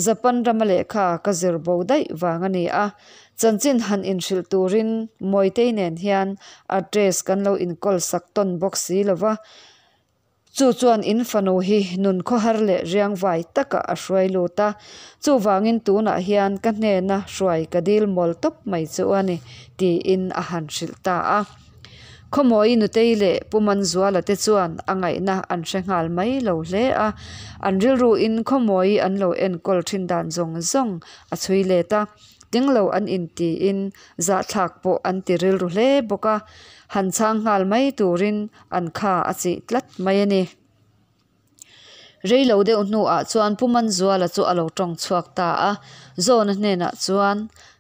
Japan rama lehkha ka zir bo daih vang a ni a, chanchin han inhrilh turin Mawitei nen hian address kan lo inkawl sak tawn bawk si lova, Chu chuan in fanu hi nun khawhar leh riangvai takah a hruai lut a, chuvangin tunah hian ka hnena hruai ka dil mawl tawp mai chu a ni, tiin a han hrilh ta a. Khawmawi Nutei leh Pu Manzuala te chuan a ngaihna an hre nghal mai lo hle a, an rilruin Khawmawi an lo enkawl thin dan zawng zawng a chhui let a. Tinglo an intiin zahthlak pawh an ti rilru hle bawk a, han chhang nghal mai turin an kha a chih tlat mai a ni. Reilo deuh hnuah chuan Pu Manzuala chu a lo tawng chhuak ta a, Zawna hnenah chuan,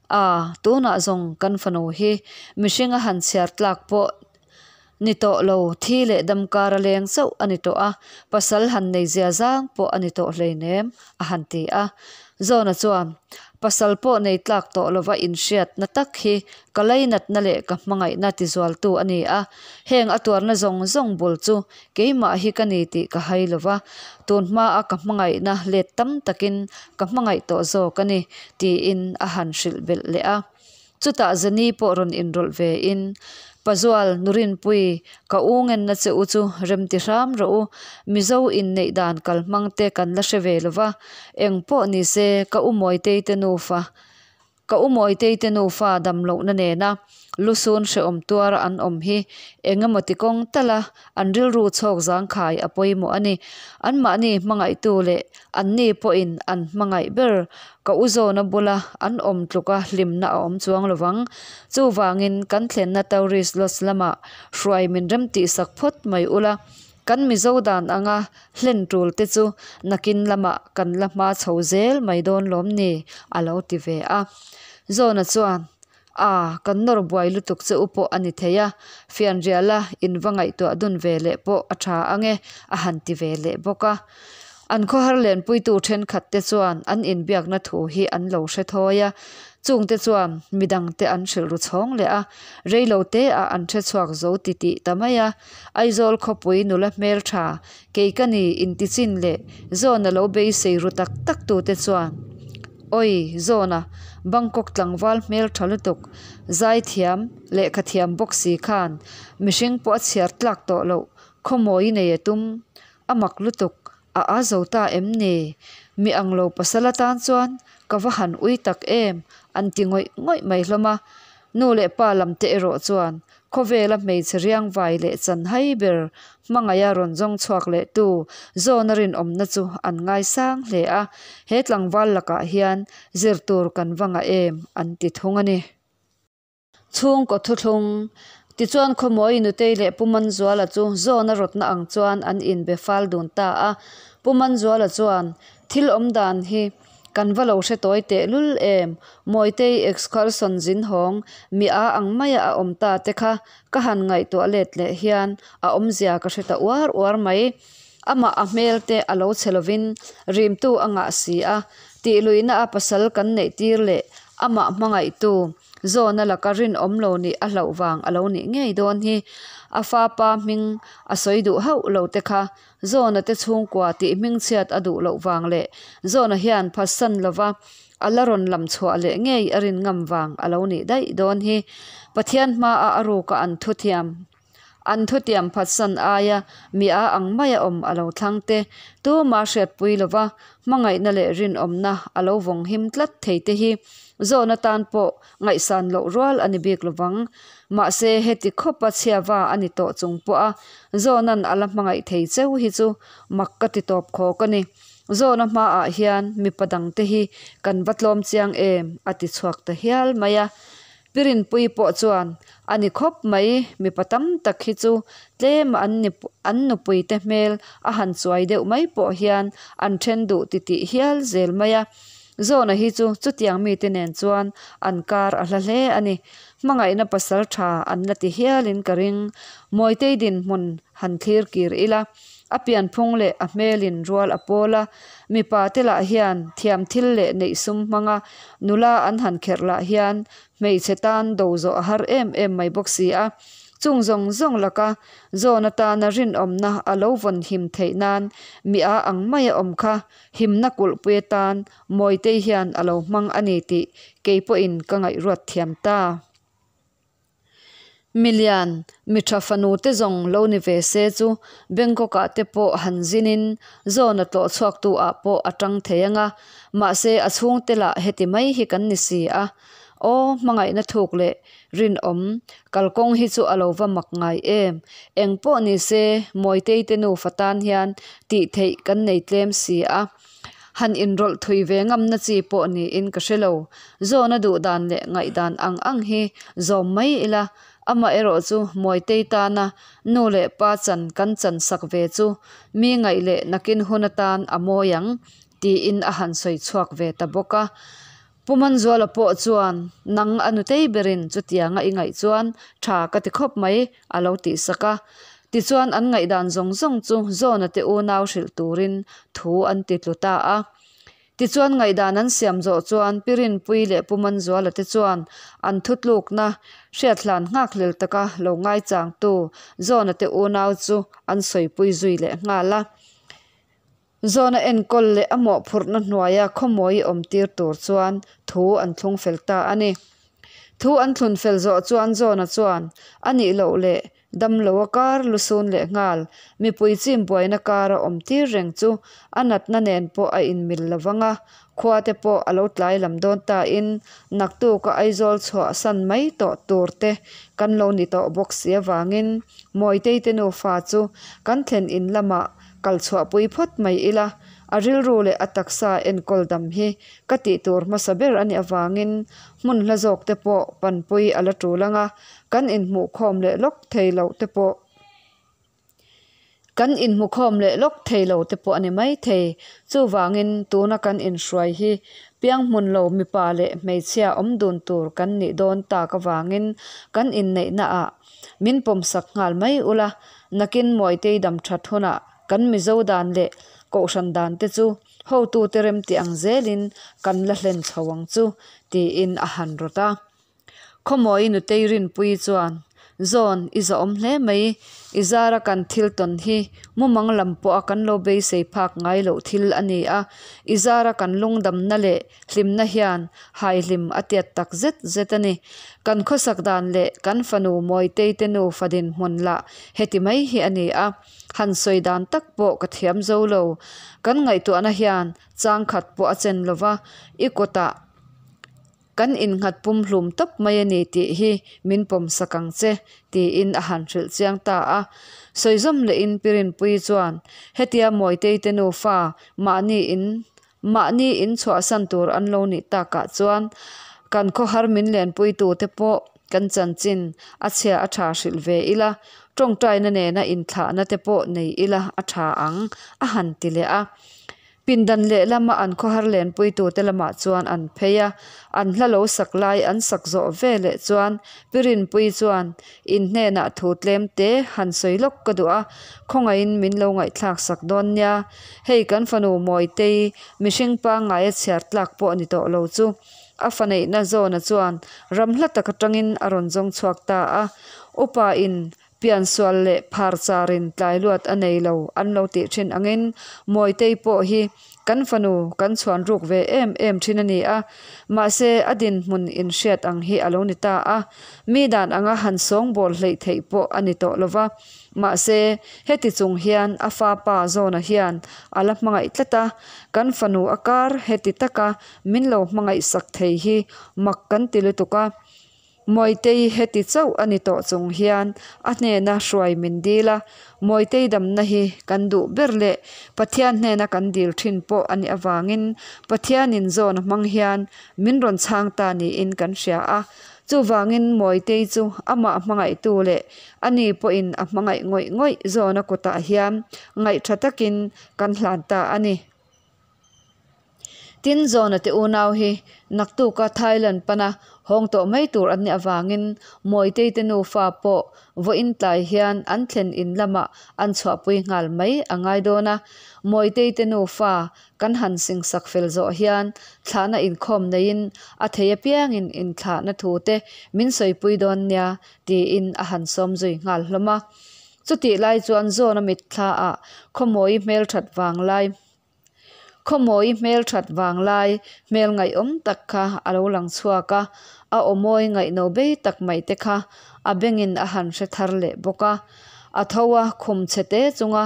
A, tunah zawng kan fanu hi mihringa han chhiar tlak pawh Ni tawh lo, thi leh dam kar a leng chauh a ni tawh a, pasal han nei zia zang pawh a ni tawh hleinem, a han ti a. Zawna chuan, Pasal pawh nei tlak tawh lova inhriatna tak hi ka lainatna leh ka hmangaihna tizualtu a ni a, heng a tuarna zawng zawng bul chu keimah hi ka ni tih ka hai lova, tun hmaa ka hmangaihna let tam takin ka hmangaih tawh zawk a ni, tiin a han hrilh belh leh a. Chutah Zani pawh rawn inrawlh ve in, Pazual, Nurinpui, ka u ngenna che u chu remti hram rawh u, Mizo inneih dan kalhmang te kan la hre ve lo va, eng pawh ni se ka u Mawitei te nufa, ka u Mawitei te nufa dam lohna nena lusun hrehawm tuara an awm hi eng emaw ti kawng tala an rilru chhawk zangkhai a pawimawh a ni. Anmahni hmangaihtu leh anni pawhin an hmangaih ber Ka u zawna bula an awm tluka hlimna a awm chuang lo vang. Chuvangin kan thlenna Tourist Lodge lamah hruai min rem tihsak phawt mai ula, kan Mizo dan anga hlen tul te chu nakin lamah kan la hma chho zel mai dawn lawm ni? a lo ti ve a. Zawna chuan, A, kan nawr buai lutuk che u pawh a ni thei a, fianriala in va ngaihtuah dun ve leh pawh a tha ang e, a han ti ve leh bawk a. An khawhar lenpuitu thenkhat te chuan an inbiakna thu hi an lo hre thawi a, chungte chuan midangte an hrilh ru chhawng leh a, reilo te ah an hre chhuak zo ti tih ta mai a. Aizawl khawpui nula hmeltha kei ka ni intichin leh zawn a lo beisei ru tak tak tute chuan, Awi, Zawna, Bangkok tlangval hmel tha lutuk, zaithiam, lehkha thiam bawk si khan mihring pawh a chhiar tlak tawh loh, khawmawi nei a tum, a mak lutuk, a aa zo ta em ni? Mi ang lo pasal atan chuan ka va han ui tak em, an ti ngawih ngawih mai hlawm a. Nu leh pa lam te erawh chuan Khawvela hmeichhe riangvai leh chanhai ber hmangaih a rawn zawng chhuak leh tu zawna rinawmna chu an ngaisang hle a, he tlangval lakah hian zir tur kan va ngah em an ti thung a ni. Chhungkaw thuthlung Tichuan Khawmawi Nutei leh Pu Manzuala chu zawna rawtna ang chuan an inbe fal dun ta a, Pu Manzuala chuan thil awmdan hi Kan va lo hre tawi teh lul em? Mawitei excursion zin hawng mi a ang maia a awm ta te kha ka han ngaihtuah let leh hian a awmzia ka hre ta uar uar mai. Amah a hmel te a lo chhe lovin rimtu a ngah si a, tih luihna a pasal kan neih tir leh amah hmangaihtu Zawna laka rinawm lo nih a hlauh vang a lo nih ngei dawn hi. A fapa hming a sawi duh hauh lo te kha Zawna te chhungkua tih hmingchhiat a duh loh vang leh Zawna hian phatsan lova a la rawn lam chhuah leh ngei a rin ngam vang a lo nih daih dawn hi. Pathian hmaah a ruka an thuthiam an thutiam phatsan aia mi a ang maia awm a lo thlang te, tuma hriatpui lova hmangaihna leh rinawmna a lo vawng him tlat thei te hi Zawna tan pawh Ngaihsan loh rual a ni bik lovang. Mahse, heti khawpa chhiava a ni tawh chung pawha Zawna'n a la hmangaih thei cheu hi chu mak ka ti tawp khawk a ni. Zawna hmaah hian mipa dangte hi kan va tlawm chiang em? a ti chhuak ta hial mai a. Pirinpui pawh chuan, A ni khawp mai, mipa tam tak hi chu tlema an ni an nupuite hmel a han chuai deuh mai pawh hian an then duh titih hial zel mai a. Zawna hi chu chutiang mite nen chuan an kar a hla hle a ni. Hmangaihna pasal tha an la ti hialin ka ring. Mawitei dinhmun han thlir kir ila, a pianphung leh a hmelin rual a pawl a, mipa te lah hian thiam thil leh neih sum hmanga nula an han kherh lah hian hmeichhe tan do zawh a har em em mai bawk si a. Chung zawng zawng laka zawn atana rinawmna a lo vawn him theih nan mi a ang maia awm kha Himna kulhpui atan Mawitei hian a lo hmang a ni tih kei pawhin ka ngaihruat thiam ta. Milian, mi tha fanu te zawng lo ni ve se chu Bangkok-ah te pawh han zinin zawna tlawh chhuaktu ah pawh a tang thei ang a, mahse a chhungte lah heti mai hi kan ni si a. Aw, hmangaihna thuk leh rinawm, kalkawng hi chu a lo va mak ngai em? Eng pawh ni se, Mawitei te nufa tan hian tih theih kan nei tlem si a. Han inrawlh thui ve ngamna chi pawh niin ka hre lo. Zawna duh dan leh ngaihdan ang ang hi zawm mai ila, amaherawh chu Mawitei tana nu leh pa chan kan chan sak ve chu mi ngaih leh nakin hun atan a mawi ang, tiin a han sawi chhuak ve ta bawk a. Pu Manzuala pawh chuan, Nang a nutei berin chutianga i ngaih chuan tha ka ti khawp mai, a lo tihsak a. Tichuan an ngaihdan zawng zawng chu Zawna te unau hrilh turin thu an ti tlu ta a. Tichuan ngaihdan an siam zawh chuan Pi Rinpuii leh Pu Manzuala te chuan an thutlukna hriathlan nghakhlel taka lo ngaichangtu Zawna te unau chu an sawipui zui leh nghal a. Zawna enkawl leh a mawhphurhna hnuaia khawmawi awmtir tur chuan thu an thlung fel ta a ni. Thu an thlun fel zawh chuan Zawna chuan a nih loh leh Damlo a kar lusun leh nghal, mipui chim buaina kara awm tir reng chu a natna nen pawh a inmil lo vang a, khua te pawh a lo tlai lam dawn ta in naktuka Aizawl chhuah san mai tawh tur te kan lo ni tawh bawk si avangin Mawitei te nufa chu kan thlen in lamah kal chhuahpui phawt mai ila, a rilru leh a taksa enkawl dam hi ka tih tur hmasa ber a nih avangin hmun hla zawk te pawh panpui a la tul ang a, kan inhmuhkhawm leh lawk thei loh te pawh kan inhmukhawm leh lawk thei lo te pawh a ni mai thei. Chuvangin tuna kan inhruai hi piang hmun lo mipa leh hmeichhia awm dun tur kan nih dawn tak avangin kan inneihna ah min pawmsak nghal mai ula, nakin Mawitei dam that hunah kan Mizo dan leh Kohhran dan te chu hotute remti ang zelin kan la hlen chho ang chu tiin a han rawt a. Khawmawi Nutei Rinpuii chuan, Zawn, i zahawm hle mai, i zara kan thil tawn hi mumang lam pawha kan lo beisei phak ngai loh thil a ni a, i zara kan lungdamna leh hlimna hian haihlim a tiat tak zet zet a ni. Kan khawsak dan leh kan fanu Mawitei te nufa dinhmun lah heti mai hi a ni a, han sawi dan tak pawh ka thiam zo lo. Kan ngaihtuahna hian chang khat pawh a chen lova, i kutah Kan innghat pumhlum tawp mai a ni tih hi min pawmsak ang che, tiin a han hrilh chiang ta a. Sawizawm lehin Pi Rinpuii chuan, Hetia Mawitei te nufa mahni in mahni in chhuahsan tur an lo nih takah chuan kan khawhar min lenpuitu te pawh kan chanchin a chhia a tha hrilh ve ila, tawngtaina nena inthlahna te pawh nei ila a tha ang, a han ti leh a. Pindan lehlama an khawhar lenpuitute lamah chuan an phei a, an hla lo sak lai an sak zawh veleh chuan Pi Rinpuii chuan in hnenah thu tlem te han sawi lawk ka duh a, khawngaihin min lo ngaihthlak sak dawn nia. Hei kan fanu Mawitei, mihring pangngaia chhiar tlak pawh ni tawh lo chu a fa neihna zawna chuan ram hla tak atangin a rawn zawng chhuak ta a, upa in Piansual leh phar charin tlai luat a nei lo an lo tih thin angin Mawitei pawh hi kan fanu kan chhuan ruk ve em em thin a ni a, mahse a dinhmun inhriat ang hi a lo ni ta a, mi dan anga han sawngbawl hleih theih pawh a ni tawh lova, mahse heti chung hian a fa pa Zawna hian a la hmangaih tlat a, kan fanu a kar heti taka min lo hmangaihsak thei hi mak kan ti lutuk a. Mawitei heti chauh a ni tawh chung hian a hnena hruai min dil a, Mawitei damna hi kan duh ber leh Pathian hnena kan dil thin pawh a nih avangin Pathianin zawn a hmang hian min rawn chhang ta niin kan hria a. Chuvangin Mawitei chu amah hmangaihtu leh ani pawhin a hmangaih ngawih ngawih zawna kutah hian ngaihtha takin kan hlan ta a ni. Tin, Zawna te unau hi naktuka Thailand pana hawng tawh mai tur an nih avangin Mawitei te nufa pawh vawiin tlai hian an thlen in lamah an chhuahpui nghal mai a ngai dawn a. Mawitei te nufa kan han singsak fel zawh hian thlahna inkhawm neiin a thei apiangin inthlahna thu te min sawipui dawn nia tiin a han sawm zui nghal hlawm a. Chutih lai chuan Zawna mitthla ah Khawmawi hmelthat vanglai Khawmawi hmelthat vanglai hmel ngaihawm tak kha a lo lang chhuak a, a aw mawi ngaihno bei tak mai te kha a bengin a han hre thar leh bawk a. A tho a, khum chhe te chunga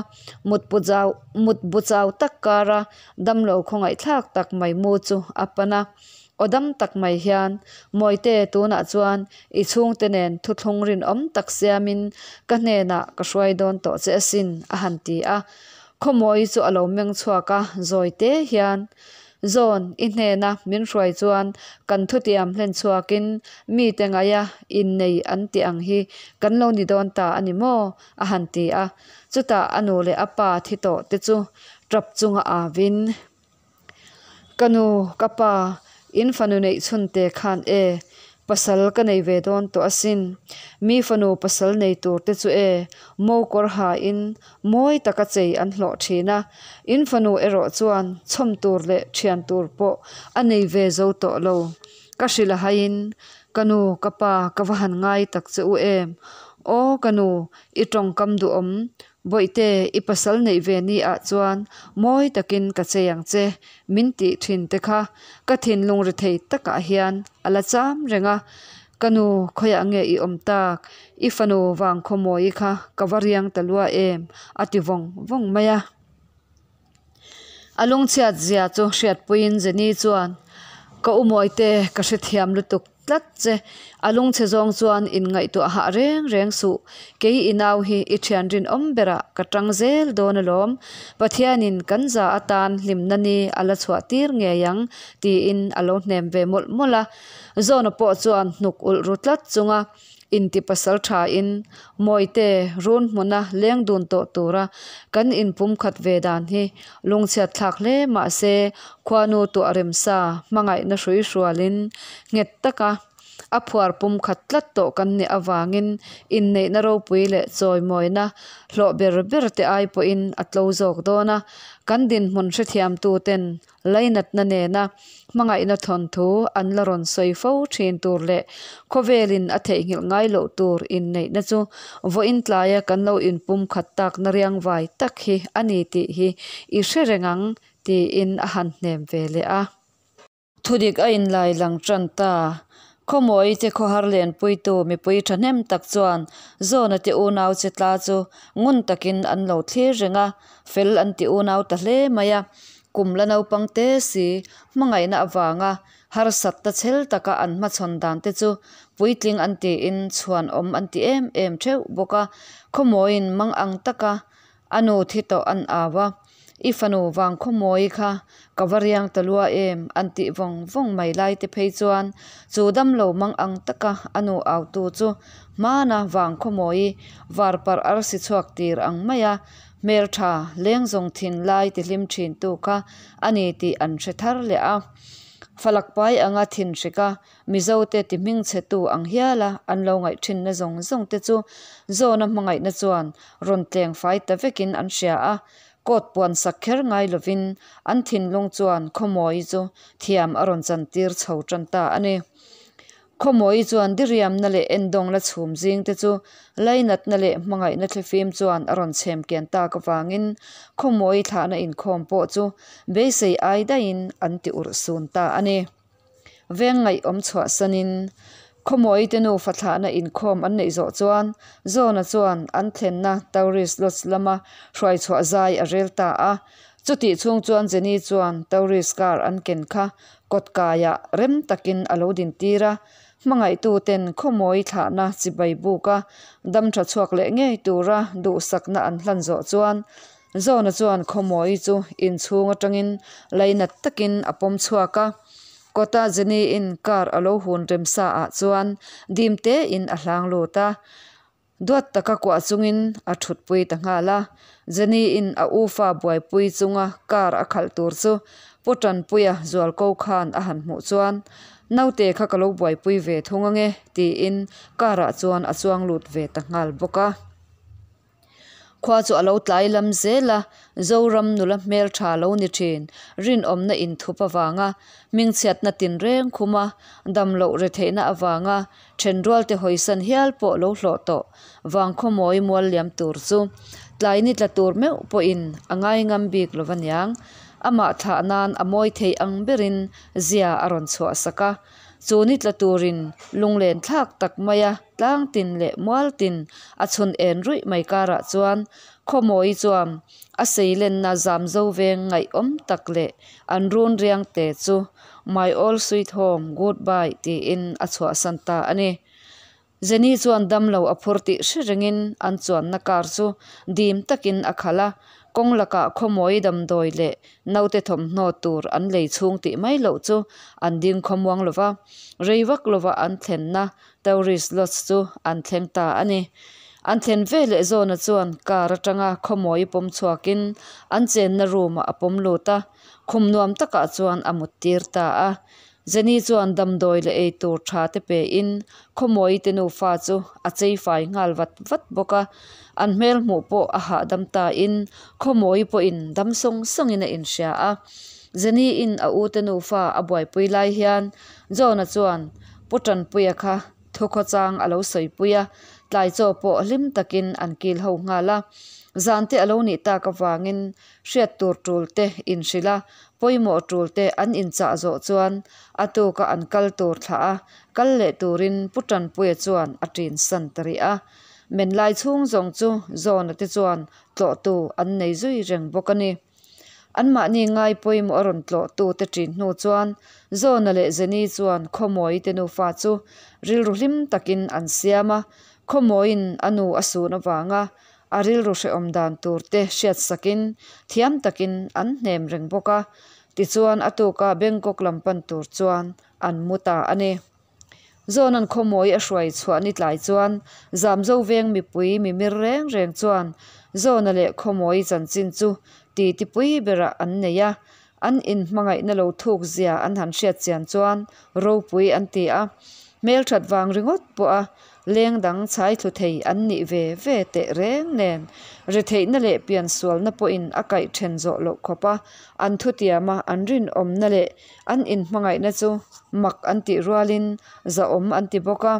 mutpu zau mutbu chau tak kara damlo khawngaihthlak tak mai mu chu a pan a. Aw dam tak mai hian, Mawite tunah chuan i chhungte nen thuthlung rinawm tak siamin ka hnenah ka hruai dawn tawh che asin, a han ti a. Khawmawi chu a lo meng chhuak a, zawi te hian, Zawn, i hnena min hruai chuan kan thutiam hlen chhuakin mite ngaia innei an tih ang hi kan lo ni dawn ta a ni maw? a han ti a. Chutah a nu leh a pa thi tawh te chu tap chunga avin, Ka nu, ka pa, in fanu neih chhun te khan e. Pasal ka nei ve dawn tawh asin. Mi fanu pasal nei tur te chu e, mo kawr ha in mawi taka chei an hlawh thin a, in fanu erawh chuan chhawm tur leh thian tur pawh a nei ve zo tawh lo. Ka hrilh a haiin, Ka nu, ka pa, ka va han ngai tak che u em? Aw ka nu, i tawngkam duhawm Bawihte, i pasal neih ve ni ah chuan mawi takin ka chei ang che, min tih thin te kha ka thinlung ri thei takah hian a la cham reng a. Ka nu, khawiah nge i awm tak? I fanu Vangkhawmawi kha ka va riang ta lua em? a ti vawng vawng mai a. A lungchhiat zia chu hriatpuiin Jenny chuan, Ka u Mawite, ka hrethiam lutuk tlat che. A lungchhe zawng chuan inngaihtuah hah reng reng suh. Kei i nau hi i thian rinawm berah ka tang zel dawn alawm. Pathianin kan za atan hlimna ni a la chhuah tir ngei ang, tiin a lo hnem ve mawlh mawlh a. Zawna pawh chuan hnuk ulh ru tlat chunga Inti pasal thain Mawite run hmuna leng dun tawh tura kan inpumkhat ve dan hi lungchhiat thlak hle mahse khuanu tuah remsa hmangaihna hrui hrualin nghet taka a phuar pumkhat tlat tawh kan nih avangin inneihna ropui leh chawimawina hlawh ber ber te ai pawhin a tlo zawk dawn a, kan dinhmun hrethiamtuten Lainatna nena hmangaihna thawnthu an la rawn sawi fo thin tur leh khawvelin a theihnghilh ngai loh tur inneihna chu vawiin tlaia kan lo inpumkhat takna riangvai tak hi a ni tih hi i hre reng ang tiin a han hnem ve leh a. Thudik a inlai lang tan ta. Khawmawi te khawhar lenpuitu mipui thahnem tak chuan Zawna te unau che tla chu ngun takin an lo thlir reng a, fel an ti unau ta hle mai a. Kum la naupang te si hmangaihna avanga harsat ta chhel taka an hmachhawn dan te chu puitling an tiin chhuanawm an ti em em theuh bawk a. Khawmawiin mang ang taka A nu thi tawh an au a, I fanu Vangkhawmawi kha ka va riang ta lua em? an tih vawng vawng mai lai te phei chuan chu damlo mang ang taka a nu autu chu hmana Vangkhawmawi varparh arsi chhuak tir ang maia hmeltha leng zawng thin lai ti hlim thin tu kha a ni tih an hre thar leh a. Falak pai anga thin hrika Mizote ti hmingchhetu ang hiala an lo ngaih thinna zawng zawng te chu Zawna hmangaihna chuan rawn tleng fai ta vekin an hria a, coat puan sak kher ngai lovin an thinlung chuan Khawmawi chu thiam a rawn chantir chho tan ta a ni. Khawmawi chuan diriamna leh endawng la chhum zing te chu lainatna leh hmangaihna thlifim chuan a rawn chhem kian tak avangin Khawmawi thlahna inkhawm pawh chu beisei ai daihin an ti urh sun ta a ni. Veng ngaihawm chhuahsanin Khawmawite nufa thlahna inkhawm an neih zawh chuan Zawna chuan an thlenna Tourist Lodge lama hruai chhuah zai a rel ta a. Chutih chhung chuan Jenny chuan Tourist car an ken kha kawt kaiah rem takin a lo dintir a, hmangaihtuten Khawmawi thlahna chibai buka dam tha chhuak leh ngei tura duhsakna an hlan zawh chuan Zawna chuan Khawmawi chu inchhung atangin lainat takin a pawm chhuak a. Kawta Jenny-in car a lo hun remsa ah chuan dim tein a hlang lut a. Duat taka kuah chungin a thutpui ta nghal a. Jenny-in a ufa buaipui chunga car a khalh tur chu Pu Tanpuia zualko khan a han hmuh chuan, Naute kha ka lo buaipui ve thung ange, tiin car ah chuan a chuang lut ve ta nghal bawk a. Khua chu a lo tlai lam zel a, Zoram nula hmel tha lo ni thin, rinawmna inthup avanga hmingchhiatna tinreng khuma dam loh retheihna avanga thenrualte hawisan hial pawh lo hlawh tawh Vangkhawmawi mual liam tur chu tlai ni tla tur meuh pawhin a ngai ngam bik lo aniang. Amah thlah nan a mawi thei ang berin zia a rawn chhuahsak a, chu ni tla turin lunglen thlak tak maia Tlang tin leh mual tin a chhun en ruih mai karah chuan Khawmawi chuan a seilenna zam zo veng ngaihawm tak leh an run riang te chu My old sweet home, goodbye tiin a chhuahsan ta a ni. Jenny chuan damlo a phur tih hre rengin an chuanna car chu dim takin a khalh a, kawng lakah Khawmawi damdawi leh naute thawmhnaw tur an lei chhung tih mai loh chu an ding khawmuang lova, rei vak lova an thlenna Tourist Lodge chu an thleng ta a ni. An thlen ve leh zawna chuan car atanga khawmawi pawm chhuakin an chenna room ah a pawm lut a, khum nuam takah chuan a mut tir ta a. Jenny chuan damdawi leh eitur tha te pe in Khawmawii te nufa chu a chei fai nghal vat vat bawk a, an hmel hmuh pawh a hahdam ta in Khawmawii pawhin dam sawng sawng in a inhria a. Jenny in a u te nufa a buaipui lai hian John-a chuan Pu Tanpuia kha Thukhawchang a lo sawipui a, tlai chaw pawh hlim takin an kil ho nghal a. Zan te a lo nih tak avangin hriat tur tul te inhrilh a, pawimawh tul te an inchah zawh chuan a tuka an kal tur thlah a, kal leh turin Pu Tanpuia chuan a ṭin san ta rih a. Men lai chhung zawng chu Zawna te chuan tlawhtu an nei zui reng bawk a ni. Anmahni ngai pawimawh a rawn tlawhtu te ṭin hnu chuan Zawna leh Jenny chuan Khawmawii te nufa chu rilru hlim takin an siam a, Khawmawiin a nu a sun avanga a rilru hrehawm dan tur te hriat sakin thiam takin an hnem reng bawk a, tichuan a tuka Bangkok lam pan tur chuan an mu ta a ni. Zawna'n khawmawi a hruai chhuah ni tlai chuan Zamzo veng mipui mimir reng reng chuan Zawna leh khawmawi chanchin chu titi pui berah an nei a, an inhmangaihna lo thuk zia an han hriat chian chuan ropui an ti a, hmelthat vang ringawt pawha leng dang chhai thlu thei an nih ve ve teh reng nen retheihna leh piansualna pawhin a kaih then zawh loh khawpa an thutiama an rinawmna leh An inhmangaihna chu mak an tih rualin zahawm an ti bawk a.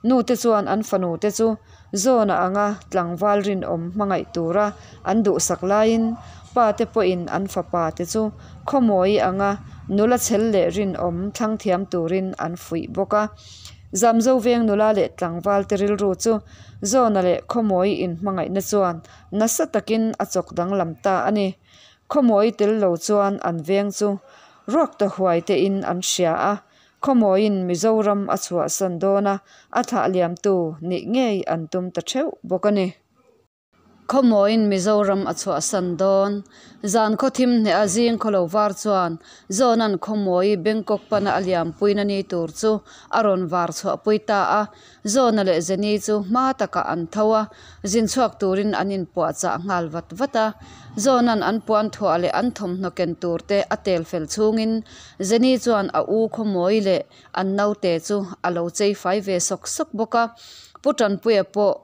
Nute chuan an fanute chu zawna anga tlangval rinawm hmangaih tura an duhsak laiin pate pawhin an fapate chu khawmawi anga nula chhel leh rinawm thlang thiam turin an fuih bawk a. Zamzo veng nula leh tlangvalte rilru chu zawna leh khawmawi inhmangaihna chuan nasa takin a chawk danglam ta a ni. Khawmawi tel lo chuan an veng chu ruak ta huai te in an hria a, Khawmawiin Mizoram a chhuahsan dawn a, a thlah liamtu nih ngei an tum ta theuh bawk a ni. Khawmawiin Mizoram a chhuahsan dawn zan khaw thim hneh a zing khaw lo var chuan Zawna'n Khawmawi Bangkok pana a liampuina ni tur chu a rawn var chhuahpui ta a, Zawna leh Jenny chu hma takah an tho a, zin chhuak turin an inpuahchah nghal vat vat a. Zawna'n an puan thuah leh an thawmhnaw ken tur te a tel fel chhungin Jenny chuan a u khawmawi leh an naute chu a lo chei fai ve sawk sawk bawk a. Pu Tanpuia pawh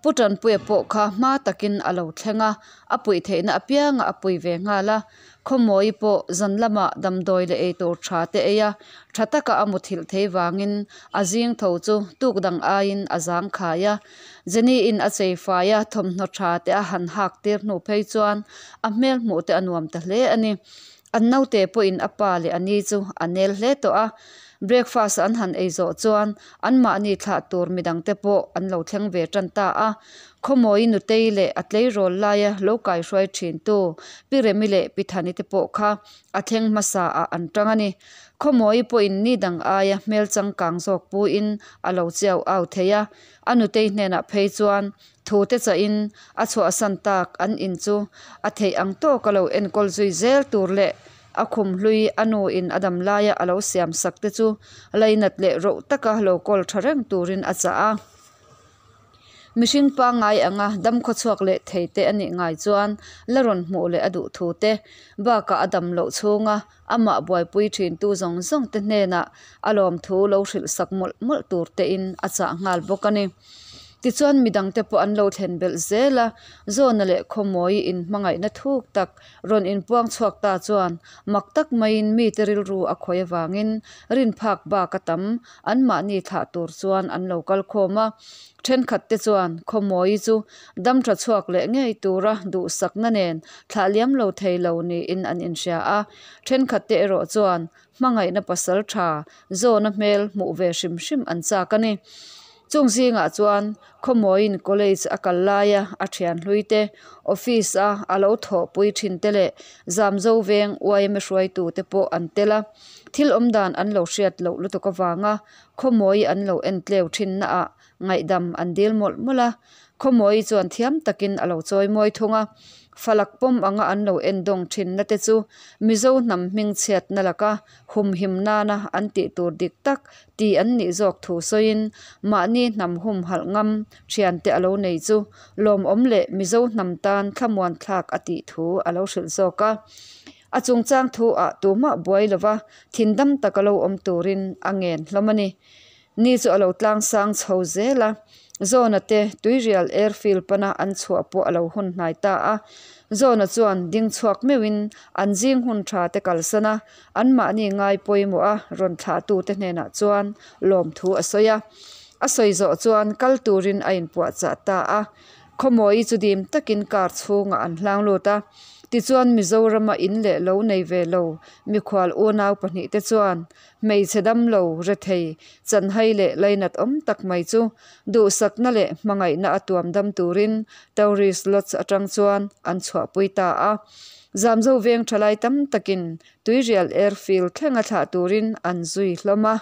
Pu Tanpuia pawh kha hma takin a lo thleng a, a puih theihna apiangah a pui ve nghal a. Khawmawi pawh zan lamah damdawi leh eitur tha te ei a, tha taka a muthilh thei vangin a zing tho chu tuk dang aiin a zang khai a. Jenny-in a chei fai a, thawmhnaw tha te a han hak tir hnu phei chuan a hmel hmuh te a nuam ta hle a ni. An naute pawhin a pa leh a ni chu a nel hle tawh a, breakfast an han ei zawh chuan anmahni thlah tur midangte pawh an lo thleng ve tan ta a. Khawmawi Nutei leh a tleirawl laia lo kaihruai thintu Pi Remi leh Pi Thani te pawh kha a thleng hmasa ah an tang a ni. Khawmawi pawhin ni dang aia hmel changkang zawk puin a lo chiau au thei a, a Nutei hnenah phei chuan Thu te chahin a chhuahsan tak an in chu a theih ang tawk a lo enkawl zui zel tur leh a khum hlui a nu in a dam laia a lo siam sak te chu lainat leh roh taka lo kawl tha reng turin a chah a. Mihring pangngai anga dam khawchhuak leh thei te a nih ngai chuan la rawn hmuh leh a duh thu te bakah a dam loh chhunga amah buaipui thintu zawng zawng te hnenah a lawmthu lo hrilh sak mawlh mawlh tur te in a chah nghal bawk a ni. Tichuan midangte pawh an lo thlen belh zel a, Zawna leh Khawmawi inhmangaihna thuk tak rawn inpuang chhuak ta chuan mak tak maiin mite rilru a khawih avangin rinphak bak a tam anmahni thlah tur chuan an lo kal khawm a. Thenkhatte chuan Khawmawi chu dam tha chhuak leh ngei tura duhsakna nen thlah liam lo thei lo niin an inhria a, thenkhatte erawh chuan hmangaihna pasal tha zawna hmel hmuh ve hrim hrim an chak a ni. Chung zingah chuan Khawmawiin college a kal laia a thian hlui te, office a a lo thawhpui thin te leh Zamzo veng yma hruaitu te pawh an tel a. Thil awm dan an lo hriat loh lutuk avanga Khawmawi an lo en tleu thin naah ngaihdam an dil mawlh mawlh a. Khawmawi chuan thiam takin a lo chawi mawi thung a. Falak pawm anga an lo en dawng thinna te chu Mizo hnam hming chhiatna laka humhim nana an tih tur dik tak ti an nih zawk thu sawiin mahni hnam humhalh ngam thiante a lo nei chu lawmawm leh Mizo hnam tan thlamuan thlak a tih thu a lo hrilh zawk a. A chungchang thu ah tumah buai lova thindam taka lo awm turin a ngen hlawm a ni. Ni chu a lo tlang sang chho zel a, Zawna te Tuirial Airfield pana an chhuah pawh a lo hun hnai ta a. Zawna chuan ding chhuak meuhin an zing hun tha te kalsan a, anmahni ngai pawimawh a rawn thlahtute hnenah chuan lawmthu a sawi a. A sawi zawh chuan kal turin a inpuahchah ta a. Khawmawi chu dim takin car chhungah an hlang lut a. Tichuan Mizorama in leh lo nei ve lo mikhual unau pahnihte chuan hmeichhe damlo, rethei, chanhai leh lainat awm tak mai chu duhsakna leh hmangaihna a tuam dam turin Tourist Lodge atang chuan an chhuahpui ta a. Zamzo veng thalai tam takin Tuirial Airfield thlenga thlah turin an zui hlawm a.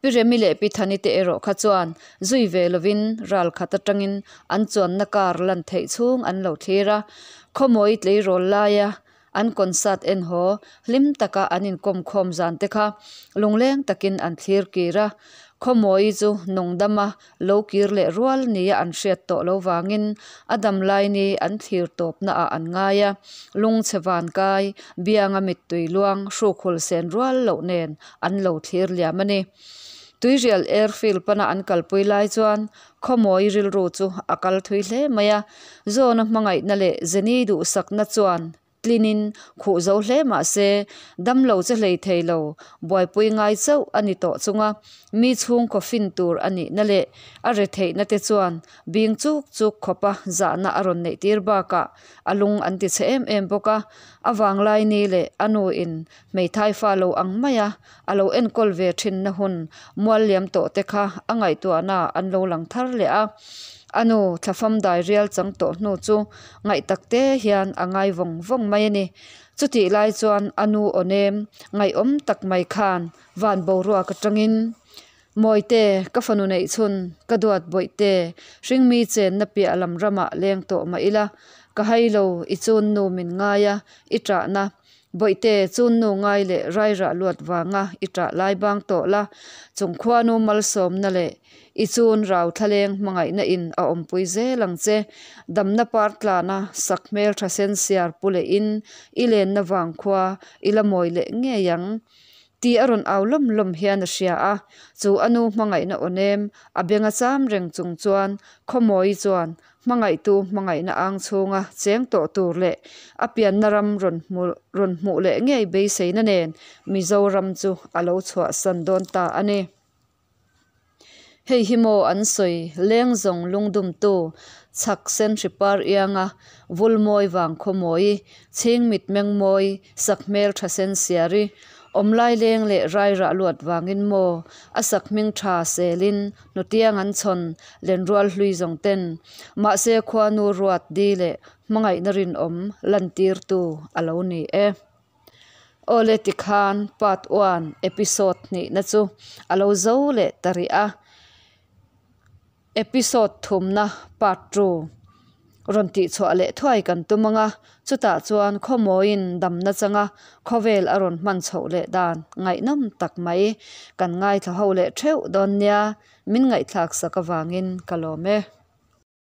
Pi Remi leh Pi Thani te erawh kha chuan zui ve lovin ral khat atangin an chuanna car lan theih chhung an lo thlir a. Khawmawi tleirawl laia an concert en haw hlim taka an inkawm khawm zan te kha lungleng takin an thlir kir a. Khawmawi chu nungdama lo kir leh rual nia an hriat tawh lo vangin a dam lai ni an thlir tawpna ah an ngai a, lungchhe vankai, bianga mittui luang hruk hul sen rual loh nen an lo thlir liam a ni. Tuirial airfield pana an kalpui lai chuan khawmawi rilru chu a kal thui hle mai a, Zawna hmangaihna leh Jenny duhsakna chuan Tlinin khuh zo hle mah se, damlo che hlei thei lo, buaipui ngai chauh a ni tawh chunga mi chhungkaw fin tur a nihna leh a retheihna te chuan bing chuk chuk khawpa zahna a rawn neih tir bakah a lung an ti chhe em em bawk a. A vanglai ni leh a nu in hmeithai fa lo ang maia a lo enkawl ve thinna hun mual liam tawh te kha a ngaihtuahna an lo lang thar leh a. A nu thlafam dai rial chang tawh hnu chu ngaih tak te hian a ngai vawng vawng mai a ni. Chutih lai chuan a nu aw nem ngaihawm tak mai khan van boruak atangin, Mawite, ka fanu neih chhun, ka duat bawihte, hringmi chenna piah lam ramah leng tawh mah ila, ka hai lo, i chunnu min ngai a, i ṭahna. Bawihte, chunnu ngai leh rairah luat vanga i ṭah lai bang tawh la, chung khuanu malsawmna leh i chun rau thlaleng hmangaihna in a awmpui zel ang che. Damna par tlana sak hmel tha sen siar pu leh in i lenna vang khua i la mawi leh ngei ang. Tih a rawn au lawm lawm hian a hria a, chu a nu hmangaihna aw nem a benga cham reng chung chuan Khawmawi chuan hmangaihtu hmangaihna ang chhunga cheng tawh tur leh a pianna ram rawn hmu rawn hmuh leh ngei beiseina nen Mizoram chu a lo chhuahsan dawn ta a ni. Hei hi maw an sawi leng zawng lungdumtu chhak sen hripar ianga vulmawi vang khawmawi chhing mitmeng mawi sak hmel tha sen siari awmlai leng leh rairah luat vangin maw a sak hming tha selin hnutiang an chhawn lenrual hlui zawng ten mahse khuanu ruat di leh hmangaihna rinawm lantirtu a lo ni e. Awle tikhan part one episode hnihna chu a lo zo leh ta rih a, episode thumna part two rawn tihchhuah leh thuai kan tum ang a, chutah chuan khawmawiin damna changa khawvel a rawn hman chhoh leh dan ngaihnawm tak mai kan ngaithla ho leh theuh dawn nia, min ngaihthlak sak avangin ka lawm e.